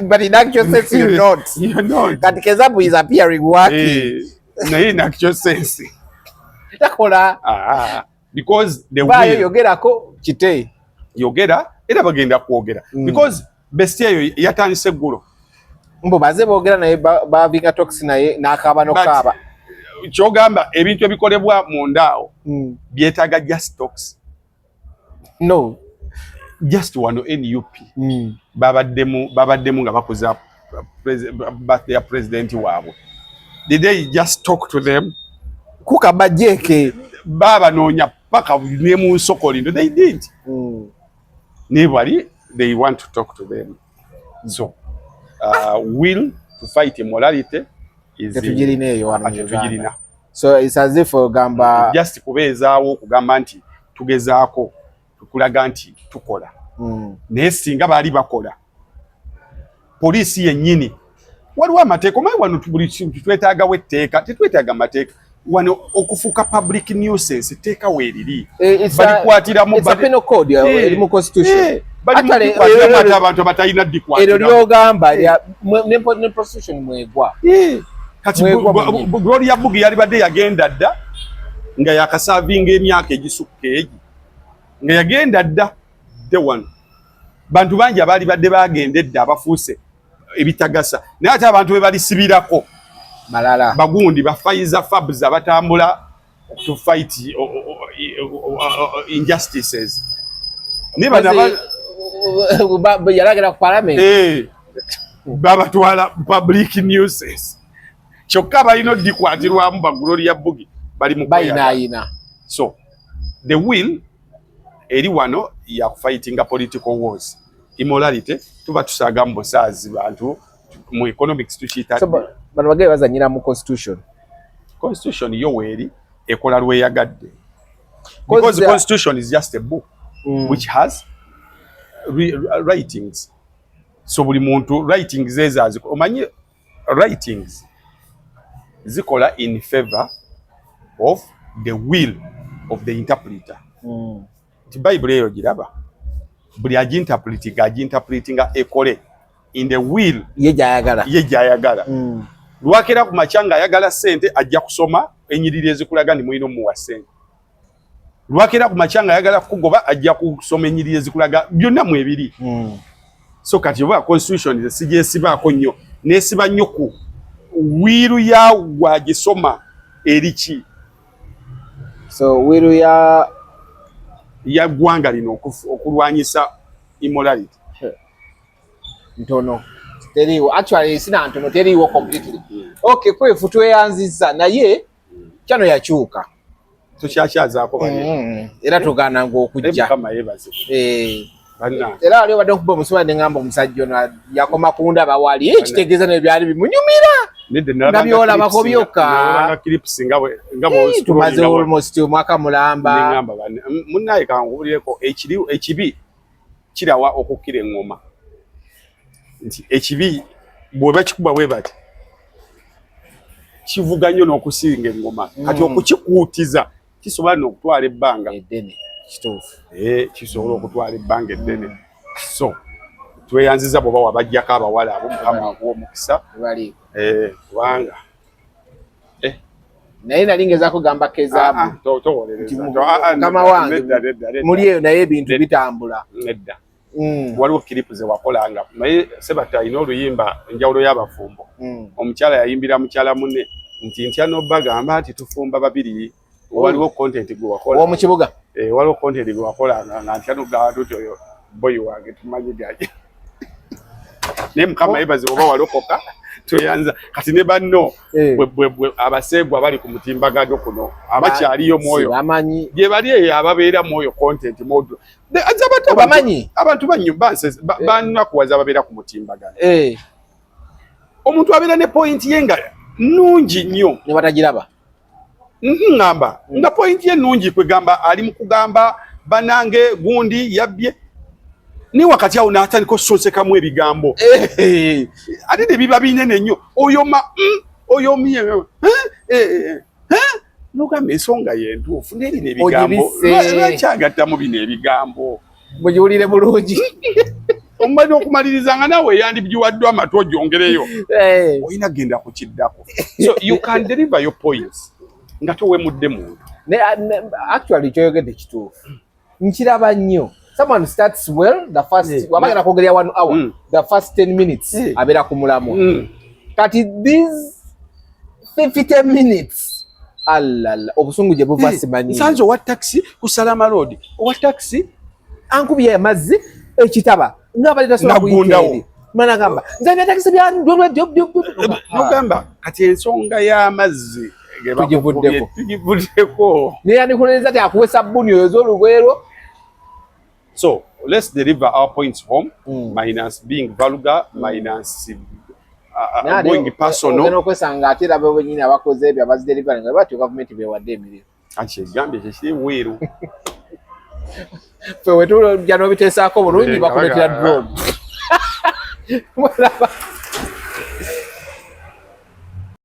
But in actual sense you're not. You're not. Kati Kezabu is appearing working. Eh, naye in actual sense Takola. Ah, because the Baayo will yogerako kite. Yogera era bagenda kwogera because bestie eyo yatandise eggulo. Mbu baze boogera naye bavinga talks naye n'akaaba n'okaaba. Kyogamba ebintu ebikolebwa munda awo byetaaga just talks? No. Just wano NUP babaddemu nga bakuza birthday ya president waabwe. Did they just talk to them? Kukaba jeke. Babanoonya paka ne mu nsoko lindo. They didn't. Naye bali they want to talk to them. So will to fight immorality is Tetugirina eyo wano mu Tetugirina. Uganda. So it's as if ogamba just kubeezaawo okugamba nti tugezaako tukulaga nti tukola, naye singa baali bakola, poliisi yennyini, waliwo amateeka. Omanyi wano buli kintu twetaagawo etteeka, tetwetaaga mateeka wano okufuuka public nuisance, etteeka weeriri. Eh, Balikwatiramu it's a penal code eri mu constitution. Bali mu Actually, kukwatiramu ate abantu abatalina eryo ddikwatiramu. lyogamba ne prostitution mwegwa. Kati Mwegwa mwennyini. Gloria Bugi yalibadde yagenda dda nga yakasavinga emyaka egisukka egi, nga yagenda dda dde. Wano bantu bangi abaali badde bagenda edda abafuuse ebitagasa, naye ate abantu be balisibirako Malala. Bagundi bafayiza fabs abatambula to fight injustices, naye bano Yalagera ku parliament. Eh, babatwala public nuisance, kyokka balina oddikwatirwamu ba Gloria Bugi bali mu kweyagala. Bayinaayina. So the will eri wano ya kufightinga political wars. Immorality tuba tusaaga mu busaazi bantu, mu economics tukiyita So bano bagere bazanyira mu constitution. Constitution yo weeri ekola lweyagadde, because the constitution is just a book which has writings. So buli muntu writings ezo omanyi writings zikola in favor of the will of the interpreter. Nti Bayibuli eyo giraba buli aginterpretinga, aginterpretinga ekole in the will ye gyayagala. Ye gyayagala. Lwakera ku makya ng'ayagala ssente, ajja kusoma enyiriri ezikulaga nti mulina omuwa ssente. Lwakera ku makya nga ayagala kukugoba, ajja kusoma ennyiriri ezikulaga byonna mwebiri. So kati oba constitution sigyesibaako nnyo, nesiba nnyo ku will ya wagisoma eriki. So will ya ya ggwanga lino okulwanyisa immorality. Ntono, teriiwo. Actually sina ntono, teriiwo completely. Okay, Kwefu, tweyanzizza, naye kyano yakyuka. Tukyakyazaako bali. Era tugaananga okujja. Mukama yeebazibwe. Bannange. Era wali obadde okuba omusiba neŋŋamba omusajja ono yakoma kundaba wali ekitegeeza nebyo byali bimunyumira. Nedda. Nga byolabako byokka. Nalabanga clips nga Tumaze almost omwaka mulamba. Neŋŋamba munnaye kankubulireko, ekiri ekibi kirawa okukkira eŋŋoma, nti ekibi bw'oba kikuba bwe bati kivuga nnyo n'okusinga eŋŋoma. Kati okukikuutiza kisobola n'okutwala ebbanga eddene, kituufu. Kisobola okutwala ebbanga eddene. So tweyanziza bw'oba wabajjako abawala abo, Mukama akuwa omukisa. Baliiko. Kubanga Naye nali ngezaako gamba kezaabu Ah, ah, towolereza. nti Mukama mukama wange muli eyo, naye ebintu bitambula. Nedda. Waliwo clip ze wakolanga, naye Sebatta alina oluyimba enjawulo y'abafumbo. Omukyala yayimbira mukyala munne nti ntya nobagamba nti tufumba babiri. Waliwo content gwe wakola. Ow'omu kibuga. Waliwo content gwe wakolanga nga ntya nogamba tuti oyo boyi wange tumanyi gaje, naye Mukama yebaze oba walokoka, tweyanza. Kati ne banno abaseegu abali ku mutimbagano kuno abakyaliyo mwoyo Bamanyi. Gye bali eyo ababeera mwoyo content mode. Obamanyi? Abantu bannakuwaza ababeera ku mutimbagano. Omuntu abeera ne point ye nga nnungi nnyo. Ne batagiraba. Ŋŋamba nga point ye nnungi, kwegamba ali mu kugamba banange gundi yabbye, naye wakati awo n'atandika osonsekamu ebigambo ate ne biba binene nnyo. Oyo ma oyo mi nogamba ensonga yentuufu, naye bino ebigambo Ogibisse. Lwaki agattamu bino ebigambo? Mugiwulire bulungi. Omumalira okumaliriza nga naawe eyandigiwaddwa amatu ogyongereyo, olina genda kukiddako. So you can deliver your points nga towemudde muntu. Actually kyoyogedde kituufu, nkiraba nnyo. Someone starts well, the first wabagenda kwogerera one hour, the first 10 minutes abeera ku mulamwa. Kati these 50 minutes, alala, obusungu gye buva simanyi. Nsanze owa taxi ku Salama Road, owa taxi ankubye amazzi ekitaba nga bali tasobola Naggundawo. kuyita eri. Mana gamba nze bya taxi bya Nogamba kati ensonga y'amazzi ge Tugivuddeko. bakukubye, tugivuddeko. Naye yandikulereza ti akuwe sabbuuni oyoze olugwero. So let's deliver our points home, minus being vulgar, minus going personal. Ogenda okwesanga ate era bo bennyini abakoze ebyo abazidelivering nga batyo gavumenti bewadde emirimu. Anti egambye kyekiri bweru. Ffe wetujja n'obiteesaako bulungi, bakuleetera drone.